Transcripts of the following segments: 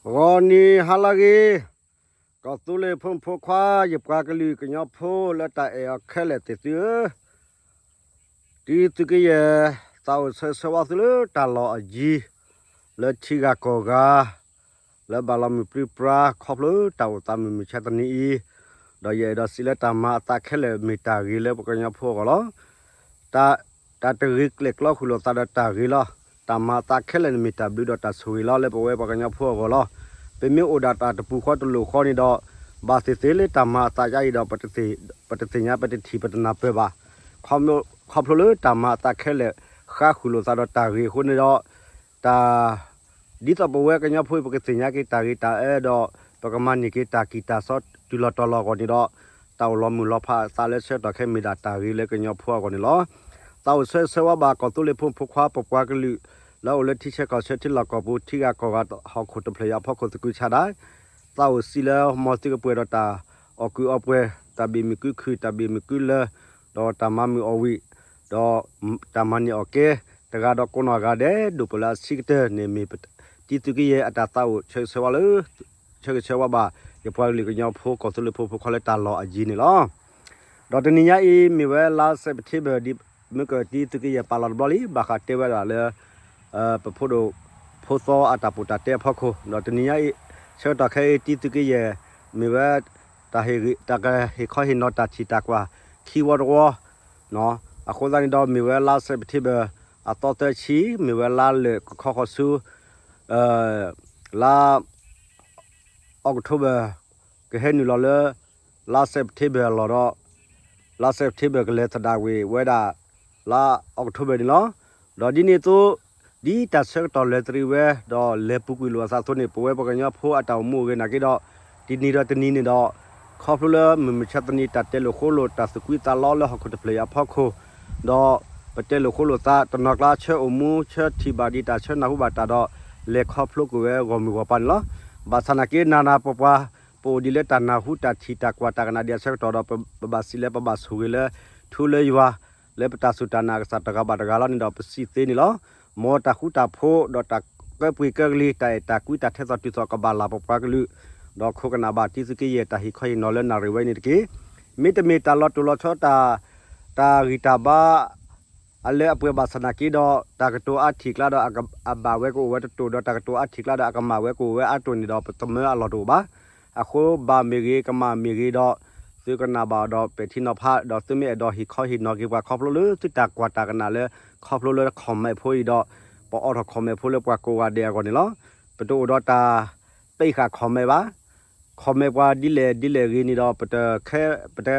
ဂီၤနံၤဟါလၢအဂ့ၤ, ကီၢ်သူလ့ၤဖိမုၣ်ဖိခွါ ယပှၤကလုာ်ကညီဖိလၢတၢ်အဲၣ်အီၤခဲလၢာ်သ့ၣ်သုဧၢ, တံသုကယဲၢ် သးအိၣ်ဆၢဂ့ၤဆၢဝါသုလၢတၢ်လီၢ်အယံၤ လၢထံဂၤကီၢ်ဂၤ လၢဘၣ်လီၤမုၢ်ပြံပြါ ခီဖျိတၢ်အိၣ်သးမုၢ်မဆါတနံၤအံၤ, ဒီးယအဲၣ်ဒိးစံးလၢတၢ်မၤအသးခဲလၢာ်မ့ၢ်တၢ်ဂ့ၤလၢပှၤကညီဖိအဂီၢ်လီၤ. တၢ် တၢ်တဂ့ၤကျဲၣ်ကျီဃုာ်လိာ်သးဒီးတၢ်ဂ့ၤလီၤ. တၢ်မၤအသးခဲလၢာ်န့ၣ်မ့ၢ်တၢ်ဘျုးဒီးတၢ်ဆိၣ်ဂ့ၤလီၤ လၢပဝဲပှၤကညီဖိအဂီၢ်လီၤ. ပမ့ၢ်အိၣ်ဒၣ်တၢ်တပူၤဃီတလိၣ်ဃီန့ၣ်ဒီး ဘၣ်သ့ၣ်သ့ၣ်လၢတၢ်မၤအသးအံၤဒီး ပတသ့ၣ်ညါ ပတထံၣ် ပတနၢ်ပၢၢ်ဘၣ်. ခီဖျိလၢတၢ်မၤအသးခဲလၢာ် ဃါဃုာ်လိာ်သးဒီးတၢ်ဂ့ၤအဃိန့ၣ်ဒီး တၢ် ဒ်သိးပဝဲကညီဖိအံၤ ပကသ့ၣ်ညါက့ၤတၢ်ဂ့ၤတၢ်အၢဒီး ပကမၤန့ၢ်က့ၤတၢ်ကံၢ်တၢ်စီတုၤလီၤတီၤလီၤအဂီၢ်န့ၣ်ဒီး တၢ်အိၣ်လီၤမုၢ်လီၤဖးအသးလၢဆၢကတီၢ်ခဲအံၤမ့ၢ်ဒၣ်တၢ်ဂ့ၤလၢကညီဖိအဂီၢ်န့ၣ်လီၤ. သးအိၣ်ဆၢဂ့ၤဆၢဝါဘၣ်ကီၢ်သူလ့ၤဖိမုၣ်ဖိခွါ ပပှၤကလုာ် လၢအိၣ်လၢထံဆၢကီၢ်ဆၢထံလီၢ်ကီၢ်ပူၤ ထံဂၤကီၢ်ဂၤ ဟီၣ်ခိၣ်တဖျၢၣ်အံၤအဖီခိၣ်သကုၤဆးဒး သးအိၣ်စံးလၢမ်သုကပှဲၤဒီးတၢ်အီၣ်ကုးအီပှဲၤ တၢ်ဘၣ်မုာ်ကုခုၣ် တၢ်ဘၣ်မုာ်ကုလၢ ဒီးတၢ်မၤမုာ်အီၣ်ဝံၣ် ဒီးတၢ်မၤန့ၢ်အီၣ်ကဲ တဂၤဒီးကိးနီၢ်ဂၤဒဲး ဒိၣ်ပၢၢ်လၢအဆံးကတၢၢ်န့ၣ်မ့ၢ် တံသုးက့ယဲၢ်အတၢ်သးအိၣ်ဆၢဂ့ၤဆၢဝါလၢ ဆၢဂ့ၤဆၢဝါဘၣ် ယပှၤကလုာ်ကညီဖိကီၢ်သူလ့ၤဖိမုၣ်ဖိခွါလၢတၢ်လီၢ်အယံၤန့ၣ်လီၤ. ဒီးတနံၤညါအံၤ မ့ၢ်ဝဲလါစဲးပထ့ဘၢၣ် ဒ်မ့ၢ်ကတံသုးက့ယဲၢ်ပာ်လီၤတဘျီလံ ဘၣ်ဃးတဲဝဲဒၣ်လၢ ပဖိဒိၣ်ဖိသီအတၢ်ပူၤတၢ်တဲအဖီခိၣ် ဒီးတနံၤညါအံၤ ဆၢကတီၢ်ခဲအံၤ တံသုးက့ယဲၢ် မ့ၢ်ဝဲ တၢ်ဟ့ၣ်ဂံၢ် တၢ်ကဟ့ၣ်ခီဟ့ၣ်နီၤတၢ်ထံၣ်တၢ်ကွၢ် ခံဝီတဝီ အဃိသတးန့ၣ်ဒီးမ့ၢ်ဝဲလါစဲးပထ့ဘၢၣ် အသီသၢဆံ မ့ၢ်ဝဲလါလၢာ်ကခီဃီၤဆူ လါ October ကဟဲနုာ်လီၤလၢ လါစဲးပထ့ဘၢၣ်အလီၢ်ဒီး လါစဲးပထ့ဘၢၣ်ကလဲၤသဒၣ်ဝံၤဝဲဒၣ် လါ October န့ၣ်လီၤ. ဒီးဒ်န့ၣ်အသိး ဒ်တၢ်ဆၢကတီၢ်လဲၤတရံးဝဲ ဒီးလဲၤပူၤကွံာ်လိာ်အသးအသိးန့ၣ် ပဝဲပှၤကညီဖိအတၢ်အိၣ်မူအိၣ်ဂဲၤနာ်က့ဒီး တနံၤဒီးတနံၤန့ၣ်ဒီး ခီဖျိလၢမုၢ်မဆါတနံၤ တၢ်တဲလိာ်ဃိလိာ် တၢ်သးကွံသးလီလၢဟီၣ်ခိၣ်တဖျၢၣ်အံၤအဖီခိၣ် ဒီးပတဲလိာ်ဃိလိာ်သး တနီၤကျါဆၢအိၣ်မူ ဆၢထံၣ်ဘၣ်ဒံးတၢ် ဆၢနၢ်ဟူဘၣ်တၢ်ဒီး လဲၤခီဖျိကွံာ်ဝဲဂီၢ်မုၢ်ဂီၢ်ပၤန့ၣ်လီၤ. ဘၣ်ဆၣ်နာ်က့ နၤနၤပှၤပှၤ ပအိၣ်ဒံးလၢတၢ်နၢ်ဟူတၢ်ထံၣ်တၢ်ကွၢ်တၢ်ကနၣ်ဒံးအဆၢကတီၢ်ဒီး ပဘၣ်စံးလၢပဘၣ်ဆိၣ်ဂ့ၤလၢ ထူလၢယွၤ လၢပတၢ်စူၢ်တၢ်နာ်အကစၢ်တဂၤဘၣ်တဂၤလီၤန့ၣ်ဒီး ပစံးသ့န့ၣ်လီၤ. မ်တၢ်ဃူတၢ်ဖိးဒီးတၢ်ကၢပှ့ၤကၢကလံၤ တၢ်အဲၣ်တၢ်ကွံတၢ်ထဲသိးတုၤသိးကဘၣ်လၢ်ပပှၤကလုာ် ဒီးခိးကနၣ်ဘၣ်တံသုးက့ယဲၢ်တၢ်ဟ့ၣ်ခီဟ့ၣ်နီၤလၢနၣ်ရံၣ်ဝဲန့ၣ်တက့ၢ်. မ့တမ့ၢ်တၢ်လီၤတိၢ်လီၤဆီ တၢ် တၢ်ဂံၢ်တၢ်ဘါ အလၢအပှဲၤဘၣ်ဆၣ်နာ်က့ဒီး တၢ်ကတိၤအါထံၣ်ကျါဒီး အဘၣ်ဝဲကအိၣ်ဝဲတတိာ်ဒီး တၢ်ကတိၤအါထံၣ်ကျါဒီး အကမၣ်ဝဲကအိၣ်ဝဲအါတိာ်န့ၣ်ဒီး ပသမၢအလီၢ်တအိၣ်ဘၣ်. အဃိဘၣ်မ့ၢ်ဂ့ၤ ကမၣ်မ့ၢ်ဂ့ၤဒီး သုကနၣ်ဘၣ်ဒီးပဲာ်ထံနီၤဖး ဒီးသုမ့ၢ်အဲၣ်ဒိးဟ့ၣ်ခီဟ့ၣ်နီၤက့ၤပှၤခီဖျိလၢသုတၢ်ကွၢ်တၢ်ကနၣ်လၢ ခီဖျိလၢ comment ဖိအံၤဒီး ပအိးထီၣ် comment ဖိလၢပှၤကိးဂၤဒဲးအဂီၢ်န့ၣ်လီၤ. ပတအိၣ်ဒီးတၢ် ပိတ်ဃာ် comment ဘၣ်. comment ပှၤဒ်လဲၣ်ဒ်လဲၣ်ဂ့ၤန့ၣ်ဒီး ပတ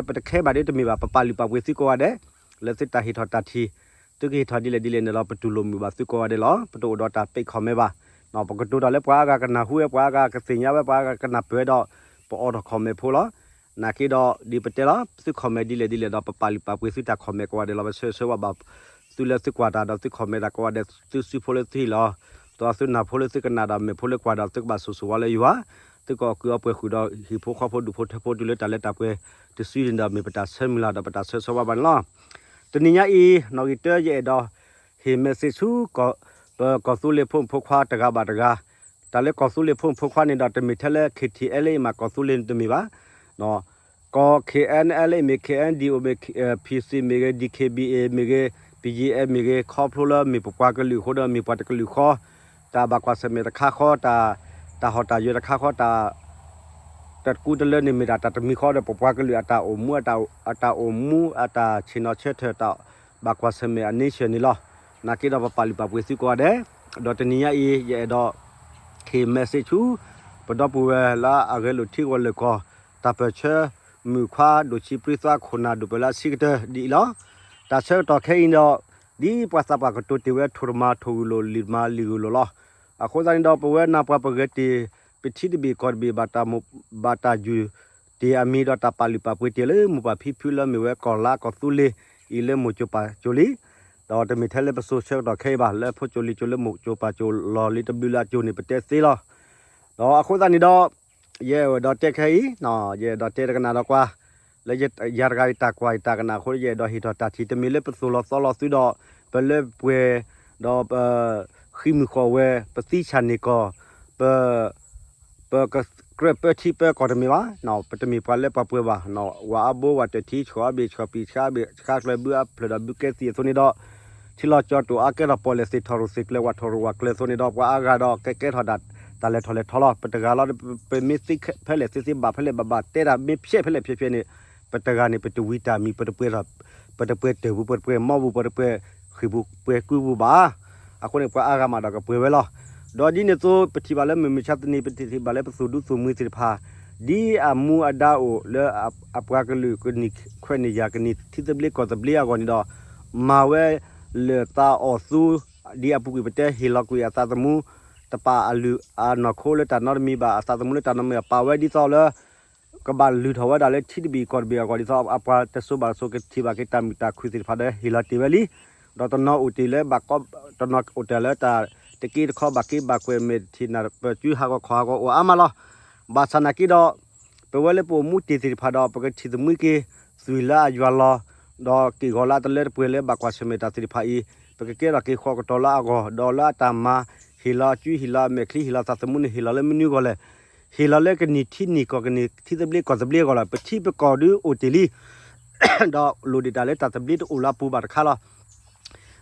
ပတခဲဘၣ်ဒ်တမ့ၢ်ဘၣ် ပပာ်လုၢ်ပာ်ပှ့ၤသုကိးဂၤဒဲး လၢသုတၢ်ဟ့ၣ်ထီၣ်တၢ်ထံၣ် သုကဟ့ၣ်ထီၣ်ဒ်လဲၣ်ဒ်လဲၣ်န့ၣ်ဒီး ပတူၢ်လိာ်မုာ်ဘၣ်သုကိးဂၤဒဲးလီၤ. ပတအိၣ်ဒီးတၢ်ပိတ် comment ဘၣ်. ပကတိၤတၢ်လၢပှၤအါဂၤကနၢ်ဟူဝဲ ပှၤအါဂၤကသ့ၣ်ညါဝဲ ပှၤအါဂၤကနၢ်ပၢၢ်ဝဲဒီး ပအိးထီၣ် comment ဖိလီၤ. နာ်က့ဒီး ဒ်ပတဲလီၤ သု comment ဒ်လဲၣ်ဒ်လဲၣ်ဒီး ပပာ်လုၢ်ပာ်ပှ့ၤသုတၢ် comment ကိးဂၤဒဲးလီၤ. ပဆၢဂ့ၤဆၢဝါဘၣ် သုလၢသုကွၢ်တၢ်ဒီးသု comment တၢ်ကိးဂၤဒဲး သုစုဖိလၢသုဟ့ၣ်လီၤ ဒီးသုနၢ်ဖိလၢသုကနၣ်ဒီးမဲာ်ဖိလၢကွၢ်ဒီး သုကဘၣ်ဆိၣ်ဂ့ၤဆိၣ်ဝါလၢယွၤ သုကအီၣ်ကုးအီပှဲၤဃုာ်ဒီး ဟံၣ်ဖိဃီဖိဒူၣ်ဖိထၢဖိတုၤလၢတၢ်လၢတၢ်ပှဲၤတစုန့ၣ်ဒီး မ့ၢ်ပတၢ်ဆၢမုၢ်လၢ်ဒီးပတၢ်ဆၢဂ့ၤဆၢဝါဘၣ်န့ၣ်လီၤ. တနံၤညါအံၤ နီၣ်ဂံၢ်တၢ ယအဲၣ်ဒိးဟ့ၣ် message ဆူ ပကီၢ်သူလ့ၤဖိမုၣ်ဖိခွါတဂၤဘၣ်တဂၤ တၢ်လၢကီၢ်သူလ့ၤဖိမုၣ်ဖိခွါန့ၣ်ဒီး တမ့ၢ်ထဲလၢ KTLA မ့ၢ်ကီၢ်သူလ့ၤန့ၣ်တမ့ၢ်ဘၣ်. ကီၢ် KNLA မ့ၢ် KNDO မ့ၢ် PC မ့ၢ်ဂ့ၤ DKBA မ့ၢ်ဂ့ၤ BGF မ့ၢ်ဂ့ၤ ခီဖျိလၢမ့ၢ်ပပှၤကလုာ်အဃိဒီး မ့ၢ်ပှၤတကလုာ်ဃီ တၢ်ဘၣ်ကွၢ်ဆၢၣ်မဲာ်တခါဃီ တၢ် တၢ်ဟီၣ်တၢ်ယၢၤတခါဃီ တၢ် တၢ်တကူတလၢန့ၣ်မ့ၢ်ဒၣ်တၢ်တမံၤဃီဒီး ပပှၤကလုာ်အတၢ်အိၣ်မူ အတၢ်အိၣ်မူ အတၢ်ဆ့ၣ်နီၤဆၢထၢၣ် တၢ်ဘၣ်ကွၢ်ဆၢၣ်မဲာ်အ nature န့ၣ်လီၤ. နာ်က့ဒီးပပာ်လုၢ်ပာ်ပှ့ၤသုကိးဂၤဒဲး ဒီးတနံၤညါအံၤ ယအဲၣ်ဒိး ဟ့ၣ် message ဆူ ပဒီပုၢ်ဝဲၢ်လၢအဂဲၤလိာ်ထံဂီၤလိာ်ကီၢ် တၢ်ပၢၢ်ဆၢမုၣ်ခွါဒိၣ်ဆံးပြံသွါခိၣ်နၢ်ဒိၣ်ပၢၢ်လၢအဆံးကတၢၢ်ဒ်အံၤလီၤ. တၢ်ဆၢကတီၢ်ခဲအံၤဒီး ဒ်ပှၤသးပှၢ်ကတိၤတ့ၢ်ဝဲ ထိၣ်တမၤထိၣ်ဂုၢ်လိာ် လံာ်တမၤလံာ်ဂုၢ်လိာ်လီၤ. အဃိသတးန့ၣ်ဒီး ပဝဲနၢ်ပှၤပဂဲၤတ့ၢ် ပထံတဘ့ၣ်ကီၢ်တဘ့ၣ် ဘၣ်တၢ်ယူၢ်တ့ၢ်အမံၤဒီးတၢ်ပာ်လုၢ်ပာ်ပှ့ၤတ့ၢ်လၢမိၢ်ပၢ်ဖံဖုလၢမ့ၢ်ဝဲကီၢ်လါကီၢ်သူလ့ၤအံၤလၢမိၢ်ကၠိပၢ်ကၠိလံ ဒီးတမ့ၢ်ထဲလၢပစိၤဆၢကတီၢ်ခဲအံၤဘၣ် လၢဖိကၠိလံၤကၠိလၢမိၢ်ကၠိပၢ်ကၠိလီၢ်လံၤတဘျုးလၢအကၠိန့ၣ် ပတဲသ့လီၤ. ဒီးအဃိသတးန့ၣ်ဒီး ယအဲၣ်ဒိးတဲခဲအံၤ ယအဲၣ်ဒိးတဲတကနၣ်ဒီးကွၢ် လၢယၤတဂၤယတၢ်ကွၢ်ယတၢ်ကနၣ်အဃိ ယအဲၣ်ဒိးဟ့ၣ်ထီၣ်တၢ်ထံၣ် တမ့ၢ်လၢပသိၣ်လီၤသီလီၤသုဒီး ပလၢပှဲၤ ဒီးပဃံမုၢ်ဃီၣ်ဝဲ ပသံဆၣ်န့ၢ်ကီၢ် ပ ပကြၢးပၢထံပၢကီၢ်တမ့ၢ်ဘၣ်, ပတမ့ၢ်ပှၤလၢပှၤပှဲၤဘၣ်, ဝၤအါဘိဝၤတၢၢ်ထံ ဆှီအါဘ့ၣ်ဆှီပံၤ ဆှါဘ့ၣ်ဆှါကျၢၤ ဘုအါဖျၢၣ်ဒီးဘုကဲသံအသိးန့ၣ်ဒီး ထံလီၤကၠီၤတိၣ်အါကဲထီၣ်ပီၣ်လဲၣ်သ့ၣ်ထီၣ်ရိၣ်သ့ၣ်ကျၢၤ ဝၣ်ထီၣ်ရိၣ်ဝၣ်ကျၢၤအသိးန့ၣ်ဒီး ပှၤအါဂၤဒီးကကဲထီၣ်ဒၣ်တၢ်လဲၤထီၣ်လဲၤထီလီၤ. ပတဂၤလီၤ ပမ့ၢ်သ့ဖဲလဲၣ်သ့သ့ ဘၣ်ဖဲလဲၣ်ဘၣ်ဘၣ် တဲဒၣ်မ့ၢ်ဖျဲးဖဲလဲၣ်ဖျဲးဖျဲးန့ၣ် ပတဂၤန့ၣ် ပတဝံတၢ်မံၤ ပတပှဲၤထီၣ် ပတပှဲၤတၢၢ်ပူၤ ပတပှဲၤမီပူၤ ပတပှဲၤဃံၢ်ပူၤ ပှဲၤကုပူၤဘၣ်. အဃိန့ၣ် ပှၤအါဂၤမးဒီးကပှဲၤဝဲလီၤ. ဒီးဒ်န့ၣ်အသိး ပထံၣ်ဘၣ်လၢမုၢ်မဆါတနံၤ ပထံၣ်ဘၣ်လၢပသူၣ်ဒူသးမုာ်သ့ၣ်တဖၣ် ဒ်အမူအဒါအိၣ်လၢအပှၤကလုာ်ကနံၣ်ခွဲးနံၣ်ယၤကနံၣ်ထံသဘျ့ကီၢ်သဘျ့အဂီၢ်န့ၣ်ဒီး မၤဝဲလၢာ်သးအီၣ်သူ ဒ်အပူၤကွံာ်ပတဲဟ့ၣ်လီၤကွံာ်အသးသမူ တပာ်အလုၢ်အနီၢ်ခိလၢတၢ်နီတမံၤဘၣ် အသးသမူလၢတၢ်နီတမံၤဘၣ် ပာ်ဝဲဒ်သိးလၢ ကဘၣ်လုၢ်ထီၣ်ဝဲဒၣ်လၢထံတဘ့ၣ်ကီၢ်တဘ့ၣ်အဂီၢ် ဒ်သိးအပှၤတစိၤဘၣ်တစိၤကထံၣ်ဘၣ်က့ၤတၢ်မုာ်တၢ်ခုၣ်သ့ၣ်တဖၣ်ဒီးဟ့ၣ်လီၤတ့ၢ်ဝဲလံ. ဒီးတနီၤအိၣ်တ့ၢ်လၢဘၣ်ကီ တနီၤအိၣ်တ့ၢ်လၢတၢ်တက့တခီဘၣ်က့ဘၣ်ကွဲးမဲာ်တထံၣ်နၢ် ပစုဟးဂီၤခီၣ်ဟးဂီၤအိၣ်အါမးလီၤ. ဘၣ်ဆၣ်နာ်က့ဒီး ပဝဲလၢပအိၣ်မူတ့ၢ်သ့ၣ်တဖၣ်ဒီး ပကထံၣ်သမှံက့ၤ သွံၣ်လၢအယွၤလီၤ ဒီးက့ၢ်ဂီၤလၢအတလၢတပှဲၤလၢဘၣ်ကွၢ်ဆၢၣ်မဲာ်တၢ်သ့ၣ်တဖၣ်အံၤ ပကကဲထီၣ်က့ၤဃီကတီၤလၢအဂီၢ် ဒီးလၢအတၢ်မၤ ဟ့ၣ်လီၤအစု ဟ့ၣ်လီၤအမဲာ်ချံ ဟ့ၣ်လီၤသးသမူန့ၣ် ဟ့ၣ်လီၤလၢမနုၤအဂီၢ်လဲၣ်. ဟ့ၣ်လီၤလၢကနံၣ်ထံနံၣ်ကီၢ် ကနံၣ်ထံသဘျ့ကီၢ်သဘျ့အဂီၢ်လီၤ. ပထံပကီၢ်ဒုးအိၣ်တ့ၢ်လံ ဒီးလိၣ်ဒံးတၢ်လၢတၢ်သဘျ့တအိၣ်လၢအပူၤဘၣ်တခါလီၤ.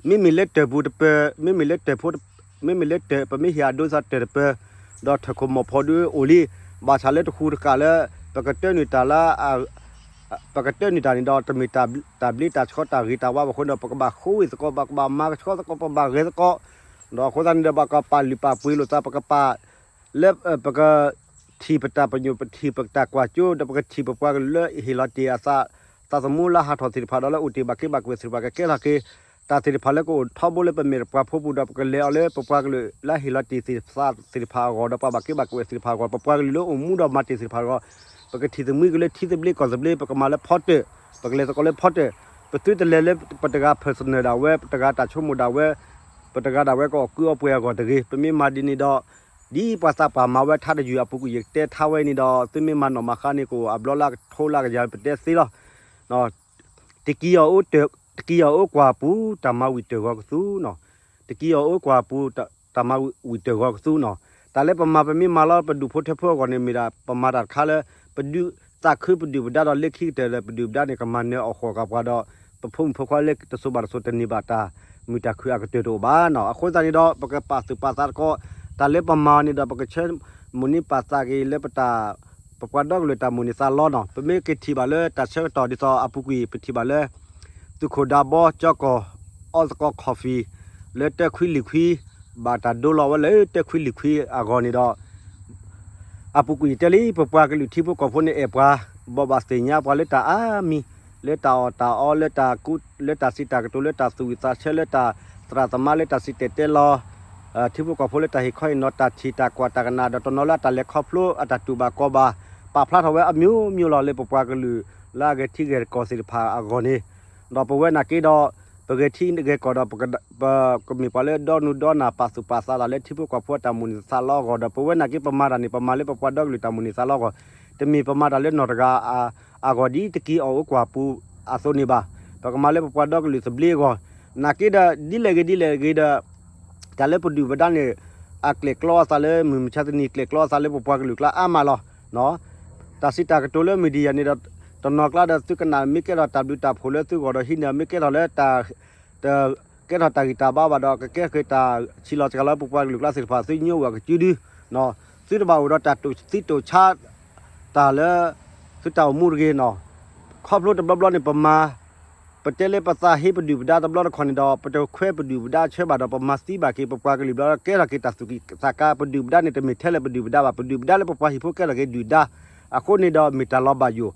မ့မ့ၢ်လၢတၢၢ်ပူၤတပၢၤ မ့မ့ၢ်လၢတၢၢ်ဖိ မ့မ့ၢ်လၢတၢၢ် ပမ့ၢ်ဟ့ၣ်အဒိသးတၢၢ်တပၢၤ ဒီးထၢၣ်ခိၣ်မီၢ်ဖီဒုးအိၣ်လံ. ဘၣ်ဆၣ်လၢတဃူတကးလၢ ပကတၢၢ်နုာ်တၢ်လၢ ပကတၢၢ်နုာ်တၢ်န့ၣ်ဒီး တမ့ၢ်တၢ်ဘျ့တၢ်ဆှီတၢ်ဂ့ၤတၢ်ဝါဘၣ်အဃိန့ၣ်ဒီး ပကဘၣ်ဃိဝံၤသကိး ပကဘၣ်မၤကဆှီသကိး ပကဘၣ်ဂဲၤသကိး ဒီးအဃိသတးန့ၣ်ဒီး ပကပာ်လုၢ်ပာ်ပှ့ၤလိာ်သး ပကပာ် လၢ ပကထံၣ်ပတၢ်ပညိၣ် ပထံၣ်ပတၢ်ကွၢ်စိ ဒီးပကထံၣ်ပပှၤကလုာ်လၢဟ့ၣ်လီၤတ့ၢ်အသး သးသမူလၢဟးထီၣ်သ့ၣ်တဖၣ်ဒီးလၢအိၣ်တ့ၢ်ဘၣ်က့ဘၣ်ကွဲးသ့ၣ်တဖၣ် ကကဲထီၣ်က့ၤ တၢ်သ့ၣ်တဖၣ်လၢကအိၣ်ထီဘိလၢပမဲာ်ပှၤဖိပူၤဒီး ပကလဲၤအီၤလၢပပှၤကလုာ်လၢဟ့ၣ်လီၤတ့ၢ်သ့ၣ်သးသ့ၣ်တဖၣ်အဂီၢ် ဒီးပှၤဘၣ်က့ဘၣ်ကွဲးသ့ၣ်တဖၣ်အဂီၢ် ပပှၤကလုာ်လၢအိၣ်မူဒီးမၤတ့ၢ်သ့ၣ်တဖၣ်အဂီၢ် ပကထံၣ်သမှံက့ၤလၢထံသဘျ့ကီၢ်သဘျ့ ပကမၤလၢဖီတၢၣ် ပကလဲၤသကိးလၢဖီတၢၣ် ပသုတလဲၤလၢပတဂၤ personal ဒၣ်ဝဲ ပတဂၤတၢ်ဆိကမိၣ်ဒၣ်ဝဲ ပတဂၤဒၣ်ဝဲကအီၣ်ကုအီပှဲၤအဂီၢ်တဂ့ၤ. ပမ့ၢ်မၤဒ်န့ၣ်ဒီး ဒ်ပှၤသးပှၢ်မၤဝဲထါတယုၢ်အပူၤကွံာ် ယကတဲထါဝဲအံၤန့ၣ်ဒီး သုမ့ၢ်မၤနီၣ်မၤဃါန့ၣ် ကအိၣ်အဘျီလၢအကထိလၢအကယၤပတဲသ့လီၤ. တကံအီၤအိၣ်ကွၢ်ပူၤ တၢ်မၤဝံၤတၢၢ်ဂီၤကသူနီၤ, တကံအီၤအိၣ်ကွၢ်ပူၤ တၢ်မၤဝံၤတၢၢ်ဂီၤကသူနီၤ. တၢ်လၢပမၤပမ့ၢ်မၤလီၤ ပဒူၣ်ဖိထၢဖိအဂီၢ်န့ၣ် မ့ၢ်ဒၣ်ပမၤတၢ်တခါလၢ ပဒုးသးခုပဒုၣ်ပဒါဒီးလၢခံကတၢၢ်ဒီး ပဒုၣ်ပဒါန့ၣ် ကမၤနၢၤအီၣ်ဃီၣ်ကပှၤဒီး ပဖိမုၣ်ဖိခွါလၢတစိၤဘၣ်တစိၤတန့ၢ်ဘၣ်တၢ်မုာ်တၢ်ခုၣ်အကတၢၢ်တအိၣ်ဘၣ်နီၤ. အဃိသတးန့ၣ်ဒီး ပကပာ်သူၣ်ပာ်သးသကိး တၢ်လၢပမၤအီၤန့ၣ်ဒီး ပကဆၢမိၣ်န့ၢ်ပာ်သးက့ၤလၢပတၢ် ပပှၤဒီကလုာ်တၢ်မိၣ်န့ၢ်သးလီနီၤ. ပမ့ၢ်ကထံၣ်ဘၣ်လၢတၢ်ဆၢကတီၢ်ဒ်သိးအပူၤကွံာ် ပထံၣ်ဘၣ်လၢ သုးခိၣ်ဒးဘီကၠီကီၢ် အီသကိး coffee လၢတၢခွံလံာ်ခွံ ဘၣ်တၢ်ဒိလီၤဝဲလၢတၢခွံလံာ်ခွံအဂီၢ်န့ၣ်ဒီး အပူၤကွံာ်တဲလံ ပပှၤကလုာ်ထံဖိကီၢ်ဖိန့ၣ်အဲၣ်ပှၤ ဘိးဘၣ်သ့ၣ်ညါပှၤလၢတၢ်အါမံၤ လၢတၢ်အီၣ်တၢ်အီ လၢတၢ်ကူ လၢတၢ်စံးတၢ်ကတိၤ လၢတၢ်သူၣ်ဝံၣ်သးဆၢ လၢတၢ်သရၣ်သမါ လၢတၢ်စံၣ်တဲၤတဲလီၤ ထံဖိကီၢ်ဖိလၢတၢ်ဟ့ၣ်ခီဟ့ၣ်နီၤ တၢ်ထံၣ်တၢ်ကွၢ်တၢ်ကနၣ် ဒီးတနီၤလၢအတၢ်လဲၤခီဖျိအတၢ်တူၢ်ဘၣ်ကီဘၣ် ပာ်ဖျါထီၣ်ဝဲအမျိုးမျိုးလီၤ လၢပပှၤကလုာ်လၢအဂဲၤထံဂဲၤကီၢ်သ့ၣ်တဖၣ်အဂီၢ်န့ၣ် ဒီးပဝဲနာ်က့ဒီး ပဂဲၤထံဂဲၤကီၢ်ဒီး ပကမ့ၢ်ပှၤလၢဒီနုာ်ဒီနၢ်ပာ်သူၣ်ပာ်သးတၢ်လၢထံဖိကီၢ်ဖိအတၢ်မိၣ်န့ၢ်သးလီအဂီၢ်ဒီး ပဝဲနာ်က့ပမၤတၢ်န့ၣ် ပမၤလၢပပှၤဒီကလုာ်တၢ်မိၣ်န့ၢ်သးလီအဂီၢ်, တမ့ၢ်ပမၤတၢ်လၢနီၢ်တဂၤအဂီၢ်ဒ်တကံအီၤအိၣ်ကွၢ်ပူၤအသိးန့ၣ်ဘၣ်. ပကမၤလၢပပှၤဒီကလုာ်သဘျ့အဂီၢ်, နာ်က့ဒီး ဒ်လဲၣ်ဂ့ၤဒ်လဲၣ်ဂ့ၤဒီး တၢ်လၢပဒုၣ်ပဒါန့ၣ် အကျဲၣ်ကျီအသးလၢမုၢ်မဆါတနံၤ ကျဲၣ်ကျီအသးလၢပပှၤကလုာ်ကျါအါမးလီၤ. တၢ်စံးတၢ်ကတိၤလၢ media န့ၣ်ဒီး တနီၤကျါဒီး သုကနၣ်မ့ၢ်ကဲထီၣ်တၢ်ဘျုးတၢ်ဖှိၣ်လၢသုဂီၢ်ဒီးဟံးန့ၢ် မ့ၢ်ကဲထီၣ်လၢတၢ် တကဲထီၣ်တၢ်ဂံၢ်တၢ်ဘါဘၣ်ဒီး ကကဲထီၣ်က့ၤတၢ်ဆံးလီၤစှၤလီၤလၢပပှၤကလုာ်ကျါသ့ၣ်တဖၣ် သုညိဝဲကစုဒု, သုတဘၣ်အိၣ်ဒီးတၢ်တိာ်သံတိာ်ဆါ တၢ်လၢ သုတၢ်အိၣ်မူတဂ့ၤနီၤ. ခီဖျိတဘျီဘျီန့ၣ် ပမၤ ပတဲလၢပသးဟ့ပဒုၣ်ပဒါတဘျီတခီၣ်န့ၣ်ဒီး ပတခွဲးပဒုၣ်ပဒါဆၢဘၣ်ဒီး ပမၤသံဘၣ်က့ၤပပှၤကလုာ်ဘျီ ကဲထီၣ်က့ၤတၢ်သူၣ်ကံၢ်သးကါ ပဒုၣ်ပဒါန့ၣ် တမ့ၢ်ထဲလၢပဒုၣ်ပဒါဘၣ်, ပဒုၣ်ပဒါလၢပပှၤဟံၣ်ဖိကဲထီၣ်က့ၤဒုၣ်ဒါ, အဃိန့ၣ်ဒီးမ့ၢ်တၢ်လီၤဘၣ်ယိၣ်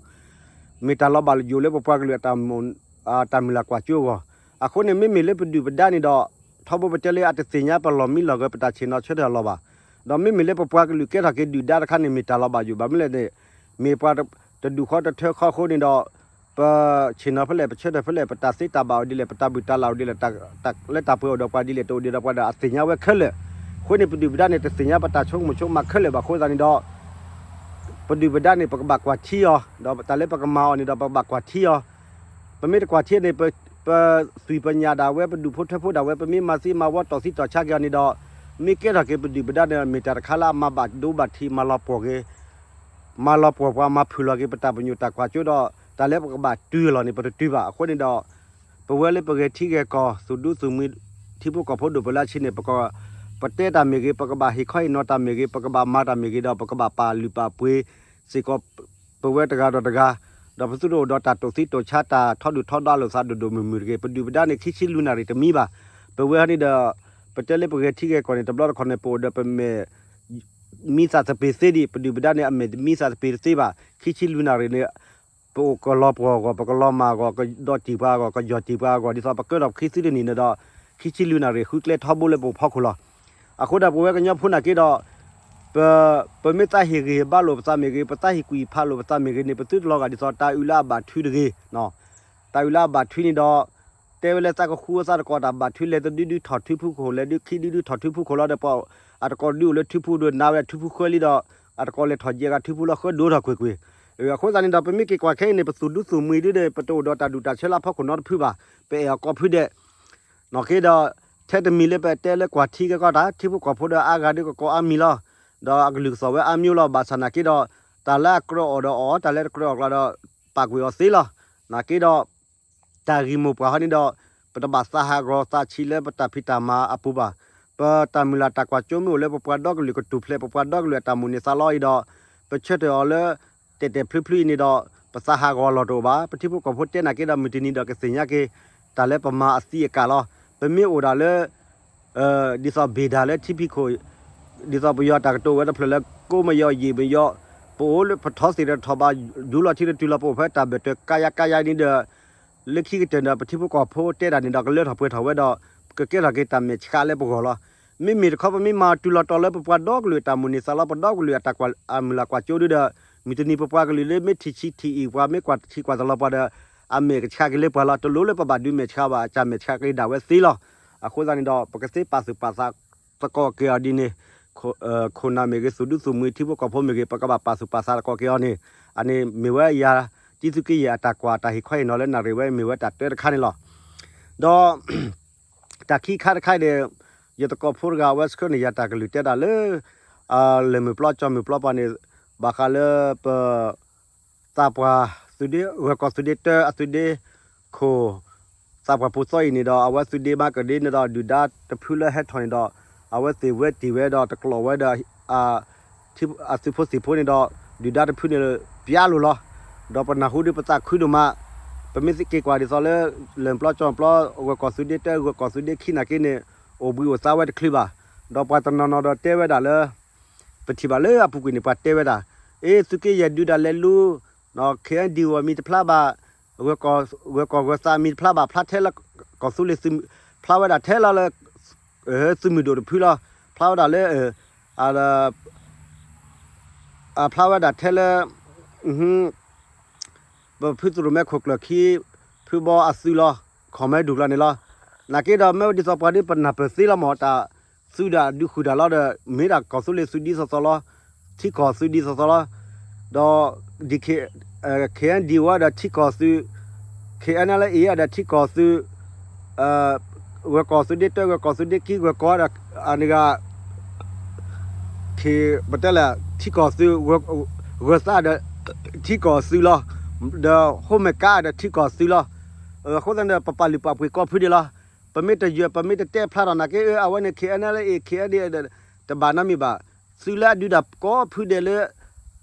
မ့ၢ်တၢ်လီၤဘၣ်ယိၣ်လၢပပှၤကလုာ်အတၢ်မုၢ်လၢ်ကွၢ်စိအဂီၢ်, အဃိန့ၣ် မ့မ့ၢ်လၢပဒုၣ်ပဒါန့ၣ်ဒီး ထီဘိပတဲလၢအတသ့ၣ်ညါပလီၢ်မံလီၢ်ဂဲၤ ပတၢ်ဆ့ၣ်နီၤဆၢထၢၣ်အလီၢ်ဘၣ်, ဒီးမ့မ့ၢ်လၢပပှၤကလုာ်ကဲထီၣ်က့ၤဒုၣ်ဒါတခါန့ၣ် မ့ၢ်တၢ်လီၤဘၣ်ယိၣ်ဘၣ်မနုၤလဲၣ်န့ၣ် မ့ၢ်ပှၤတဒူၣ်ဃီတထၢဃီအဃိန့ၣ်ဒီး ပဆ့ၣ်နီၤဖဲလဲၣ် ပဆၢထၢၣ်ဖဲလဲၣ် ပတၢ်သ့တၢ်ဘၣ်အိၣ်ဒ်လဲၣ် ပတၢ်ဘုၣ်တၢ်လၢ်အိၣ်ဒ်လဲၣ် လၢတၢ်ပှဲၤအိၣ်ဒီးပှၤဒ်လဲၣ် တအိၣ်ဒံးဒီးပှၤဒီး အသ့ၣ်ညါဝဲခဲလၢာ်, အဃိန့ၣ် ပဒုၣ်ပဒါန့ၣ် တသ့ၣ်ညါပတၢ်ဆိကမိၣ်ဆိကမးခဲလၢာ်ဘၣ်အဃိသတးန့ၣ်ဒီး ပဒုၣ်ပဒါန့ၣ် ပကဘၣ်ကွၢ်ထံအီၤ ဒီးတၢ်လၢပကမၤအီၤန့ၣ်ဒီး ပကဘၣ်ကွၢ်ထံအီၤ, ပမ့ၢ်တကွၢ်ထံန့ၣ် ပသွံၣ်ပညၣ်ဒၣ်ဝဲ ပဒူၣ်ဖိထၢဖိဒၣ်ဝဲ ပမ့ၢ်မၤသံမၤဝီတီၢ်သံတီၢ်ဆါက့ၤအီၤန့ၣ်ဒီး မ့ၢ်ကဲထီၣ်က့ၤပဒုၣ်ပဒါန့ၣ် မ့ၢ်တၢ်တခါလၢအမၤဘၣ်ဒိဘၣ်ထံး မၤလီၤပှီၢ်က့ၤ မၤလီၤပှီၢ်ပှၤ မၤဖုၣ်လီၤက့ၤပတၢ်ပညိၣ်တၢ်ကွၢ်စိဒီး တၢ်လၢပကဘၣ်တုၤအလီၢ်န့ၣ် ပတတုၤဘၣ်. အဃိန့ၣ်ဒီး ပဝဲလၢပဂဲၤထံဂဲၤကီၢ် သူၣ်ဒူသူၣ်မှံ ထံဖိကီၢ်ဖိဒိၣ်ပလၢအဆံန့ၣ် ပက ပတဲတၢ်မ့ၢ်ဂ့ၤ, ပကဘၣ်ဟ့ၣ်ခီဟ့ၣ်နီၤတၢ်မ့ၢ်ဂ့ၤ, ပကဘၣ်မၤတၢ်မ့ၢ်ဂ့ၤဒီး ပကဘၣ်ပာ်လုၢ်ပာ်ပှ့ၤစ့ၢ်ကီး ပဝဲတဂၤဒီးတဂၤ, ဒီးပသုတအိၣ်ဒီးတၢ်တိာ်သံတိာ်ဆါ တၢ်ထီဒုၣ်ထီဒါလိာ်သးဒိၣ်ဒိၣ်မုၢ်မုၢ်တဂ့ၤ. ပဒုၣ်ပဒါန့ၣ် ခံဆံလွံၢ်နၣ်ရံၣ်တမံဘၣ်. ပဝဲဟီန့ၣ်ဒီး ပတဲလၢပဂဲၤထံဂဲၤကီၢ်န့ၣ် တဘျီတခီၣ်န့ၣ် ပအိၣ်ဒီးပမဲာ် မံသးသပ့ၤသ့ဒံး, ပဒုၣ်ပဒါန့ၣ် အမဲာ်တမံသးသပ့ၤတသ့ဘၣ်. ခံဆံလွံၢ်နၣ်ရံၣ်န့ၣ် ပအိၣ်ကလီၤပှီၢ်အဂီၢ်, ပကလီၤမၢ်အဂီၢ်, ကဒီးတံၢ်ပှၤအဂီၢ်, ကယီၢ်တံၢ်ပှၤအဂီၢ်, ဒ်သိးပကဲထီၣ်ပခံသုတနံၣ်န့ၣ်ဒီး ခံဆံလွံၢ်နၣ်ရံၣ် ဃုကျဲထီဘိလၢပအိၣ်ဖီခိၣ်လီၤ. အဃိဒီးပဝဲကညီဖိနာ်က့ဒီး ပ ပမ့ၢ်သးဟ့ၣ်ဂံၢ်ဟ့ၣ်ဘါလိာ်ပသးမ့ၢ်ဂ့ၤ, ပသးဟ့ၣ်ကွံာ်ဖးလိာ်ပသးမ့ၢ်ဂ့ၤန့ၣ် ပသုတလီၤဂာ်ဒ်သိးတၢ်အုၣ်လၢအဘၣ်ထုတဂ့ၤ. တၢ်အုၣ်လၢအဘၣ်ထုန့ၣ်ဒီး တဲဝဲလၢသးကဃူသးတကီၢ်တၢ်ဘၣ်ထုလဲၤတဒုဒုထီၣ်ထုဖုခိၣ်, လဲၤဒုခံဒုဒုထီၣ်ထုဖုခိၣ်လီၤဒီး ပှၤအတကီၢ်ဒုအိၣ်လၢထုဖုဒုနါဝဲဒၣ်ထုဖုဃၢလံဒီး အတကီၢ်လဲၤထီၣ်ယဲၢ်ဂၤထုဖုလီၤ ဃၢဒိထီၣ်ကွ့ၢ်ကွ့ၢ်. အဃိသတးန့ၣ်ဒီး ပမ့ၢ်က့ၤကွၢ်ခဲအံၤန့ၣ် ပသူၣ်ဒူသူၣ်မှံဒုဒီး ပတအိၣ်ဒီးတၢ်ဒူၣ်တၢ်ဆၢလၢအဖီခိၣ်နီတဖုဘၣ်. ပအဲၣ်အီၤကိးဖုဒဲး နာ်က့ဒီး ထဲတမံၤလၢပတဲလၢကွၢ်ထံကဲကီၢ်တၢ် ထံဖိကီၢ်ဖိဒီးအါဂၤဒုကကိးအါမံၤလီၤ. ဒီးအကလုၢ်ကစီၣ်ဝဲအါမံၤလီၤ. ဘၣ်ဆၣ်နာ်က့ဒီး တၢ်လၢအကြၢးအီၣ်ဒီးအီၣ်, တၢ်လၢတကြၢးအီၣ်ကျါဒီး ပာ်ကွံာ်အီၤသ့လီၤ. နာ်က့ဒီး တၢ်ဂ့ၢ်မိၢ်ပှၢ်ဟီန့ၣ်ဒီး ပတဘၣ်သးဟးဂီၤသးဆံးလၢပတၢ်ဖံးတၢ်မၤအပူၤဘၣ်. ပတၢ်မုၢ်လၢ်တၢ်ကွၢ်စိမ့ၢ်အိၣ်လၢပပှၤဒီကလုာ်ကတူၢ်ဖျဲး ပပှၤဒီကလုာ်အတၢ်မိၣ်န့ၢ်သးလီအံၤဒီး ပဆၢထၢၣ်အီၤလၢ တဲာ်တဲာ်ဖျုဖျုအံၤန့ၣ်ဒီး ပသးဟးဂီၤအလီၢ်တအိၣ်ဘၣ်. ပထံဖိကီၢ်ဖိတဲနာ်က့ဒီး မုၢ်တနံၤဒီးကသ့ၣ်ညါက့ၤ တၢ်လၢပမၤအသံအကာ်လီၤ. ပမ့ၢ်အိၣ်ဒၣ်လၢ ဒ်သိးဘ့ၣ်ဒၣ်လၢထံဖံးခိၣ်, ဒ်သိးပယီၤတၢ်ကတိၤဝဲတဖျၢၣ်လၢ ကိးမယီၤယံာ်မယီၤ, ပအိၣ်လၢပထီသ့ၣ်ဒီးထီၣ်ဘး ဒူလီၤထံတတုၤလီၤ ပအိၣ်ဖဲတၢ်ဘၢၣ်တၢၢ်ကါယါကါယါန့ၣ်ဒီး လၢခံကတၢၢ်ဒီး ပထံဖိကီၢ်ဖိတဲတၢ်န့ၣ်ဒီး ကလၢထီၣ်ပှဲၤထီၣ်ဝဲဒီး ကကဲထီၣ်က့ၤတၢ်မဲာ်ဆှးလၢပဂီၢ်လီၤ. မ့မ့ၢ်တခီ ပမ့ၢ်မၤတုၤလီၤတီၤလၢပပှၤဒီကလုာ်အတၢ်မိၣ်န့ၢ်သးလီ ပဒီကလုာ်အတၢ်ကွၢ်အမုၢ်လၢ်ကွၢ်စိဒုဒီး မုၢ်တနံၤပပှၤကလုာ်လၢမ့ၢ်ထံၣ်ဆံးထံၣ်အံၤပှၤ မ့ၢ်ကွၢ်ထံကွၢ်တလီၤပှၤဒီး အမဲာ်ကဆှးက့ၤလၢပှၤလီၤ. တလိၣ်လၢပဘၣ်ဒုးမဲာ်ဆှးဘၣ် အတၢ်မဲာ်ဆှးက့ၤဒၣ်ဝဲသ့လီၤ. အဃိသတးန့ၣ်ဒီး ပကသ့ပာ်သူၣ်ပာ်သးသကိးက့ၤအီၤဒ်န့ၣ် ခိၣ်နၢ်မ့ၢ်ဂ့ၤ သူၣ်ဒူသူၣ်မှံ ထံဖိကီၢ်ဖိမ့ၢ်ဂ့ၤ ပကဘၣ်ပာ်သူၣ်ပာ်သးသကိးက့ၤအီၤန့ၣ် အန့ၣ်မ့ၢ်ဝဲယၤ တံသုးက့ယဲၢ်အတၢ်ကွၢ်တၢ်ဟ့ၣ်ခီဟ့ၣ်နီၤလၢနၣ်ရံၣ်ဝဲ မ့ၢ်ဝဲတၢ်တၢတခါန့ၣ်လီၤ. ဒီး တၢ်ခံခါတခါအံၤဒီး ယသကိးဖိတဂၤအဝဲဆှၢန့ၢ်ယၤတၢ်ကလုၢ်တဲဒၣ်လၢ လၢၢ်မုၢ်ပျီကၠီမုၢ်ပျီပှၤန့ၣ် ဘၣ်ဃးလၢပ သးပှၢ်သုးဒ့ ဂၢၢ်ကီၢ်သုးဒ့တၢအသုးဒ့ခိၣ် သးပှၢ်ပူၤသီအံၤန့ၣ်ဒီး အဝဲသုးဒ့မၤကဒ့န့ၣ်ဒီး ဒုၣ်ဒါတဖုလၢဟဲထီၣ်န့ၣ်ဒီး အဝဲသ့ၣ်ဝဲတံၢ်ဝဲဒီးတကျိးဝဲဒီး အသုးဖိသံၣ်ဖိန့ၣ်ဒီး ဒုၣ်ဒါတဖုန့ၣ် ပျါလိာ်လီၤ. ဒီးပနၢ်ဟူဒုးပသးခုဒိၣ်မး, ပမ့ၢ်က့ၤကွၢ်ဒ်သိးလၢ လၢၢ်ပျီကၠီပျီ ဂၢၢ်ကီၢ်သုးဒ့တၢ ဂၢၢ်ကီၢ်သုးဒ့ခံနာ်က့န့ၣ် အိၣ်ဘှံးအိၣ်သါဝဲတချုးဘၣ်. ဒီးပှၤတနီၤနီၤဒီးတဲဝဲဒၣ်လၢ ပထံၣ်ဘၣ်လၢအပူၤကွံာ်န့ၣ် ပှၤတဲဝဲဒၣ်, အ့ သုးက့ယဲၢ်ဒုးဒၣ်လဲာ်လူၤ, ခ့ၣ်အဲၣ်ဒံၣ်ဝီမံၤတဖျါဘၣ်, ဂၢၢ်ကီၢ်ဂၢၢ်သးမံၤတဖျါဘၣ် ဖျါထဲလၢ ကီၢ်သူလ့ၤ ဖျါဝဲဒၣ်ထဲလၢ သုးမုၢ်ဒိၣ်တဖုလီၤ. ဖျါဝဲဒၣ်လၢ ဖျါဝဲဒၣ်ထဲလၢ ပဖုသရိၣ်မဲခိၣ်ကျၢၢ်ခံ ဖုဘီအသုးလီၤ, ခီၣ်မဲဒူၣ်ကျီၢ်န့ၣ်လီၤ. နာ်က့ဒီးမ့ၢ်ဝဲဒ်သိးပှၤဒ်ပနၢ်ပၢၢ်သ့လီၤမး တၢ်သုးဒၣ်ဒုးဃုာ်တၢ်လီၤဒီး မ့ၢ်ဒၣ်ကီၢ်သူလ့ၤသုးဒ်သိးသိးလီၤ, ထံကီၢ်သုးဒ်သိးသိးလီၤ. ဒီး ခ့ၣ်အဲၣ်ဒံၣ်ဝီဒီးထံကီၢ်သုး, ခ့ၣ်အဲၣ်လ်အ့ၣ် ဒီးထံကီၢ်သုး ဂၢၢ်ကီၢ်သုးဒ့တၢ ဂၢၢ်ကီၢ်သုးဒ့ခံ ဂၢၢ်ကီၢ်ဒီး အန့ၣ်ဂၤ ခ့ၣ် ပတဲလဲၣ် ထံကီၢ်သုး ဂၢၢ်သးဒီး ထံကီၢ်သုးလီၤ. ဒီးဟိၣ်မဲာ်ကါဒီးထံကီၢ်သုးလီၤ. အဃိသတးန့ၣ် ပပာ်လုၢ်ပာ်ပှ့ၤကိးဖုဒဲးလီၤ. ပမ့ၢ်တယၢၤ ပမ့ၢ်တတဲဖျါထီၣ်နာ်က့ အဝဲန့ၣ် ခ့ၣ်အဲၣ်လ်အ့ၣ် ခ့ၣ်အဲၣ်လ်အ့ၣ် တဘၣ်နီတမံၤဘၣ်. သုးလၢအဒုးဒၣ်ကိးဖုဒဲးလၢ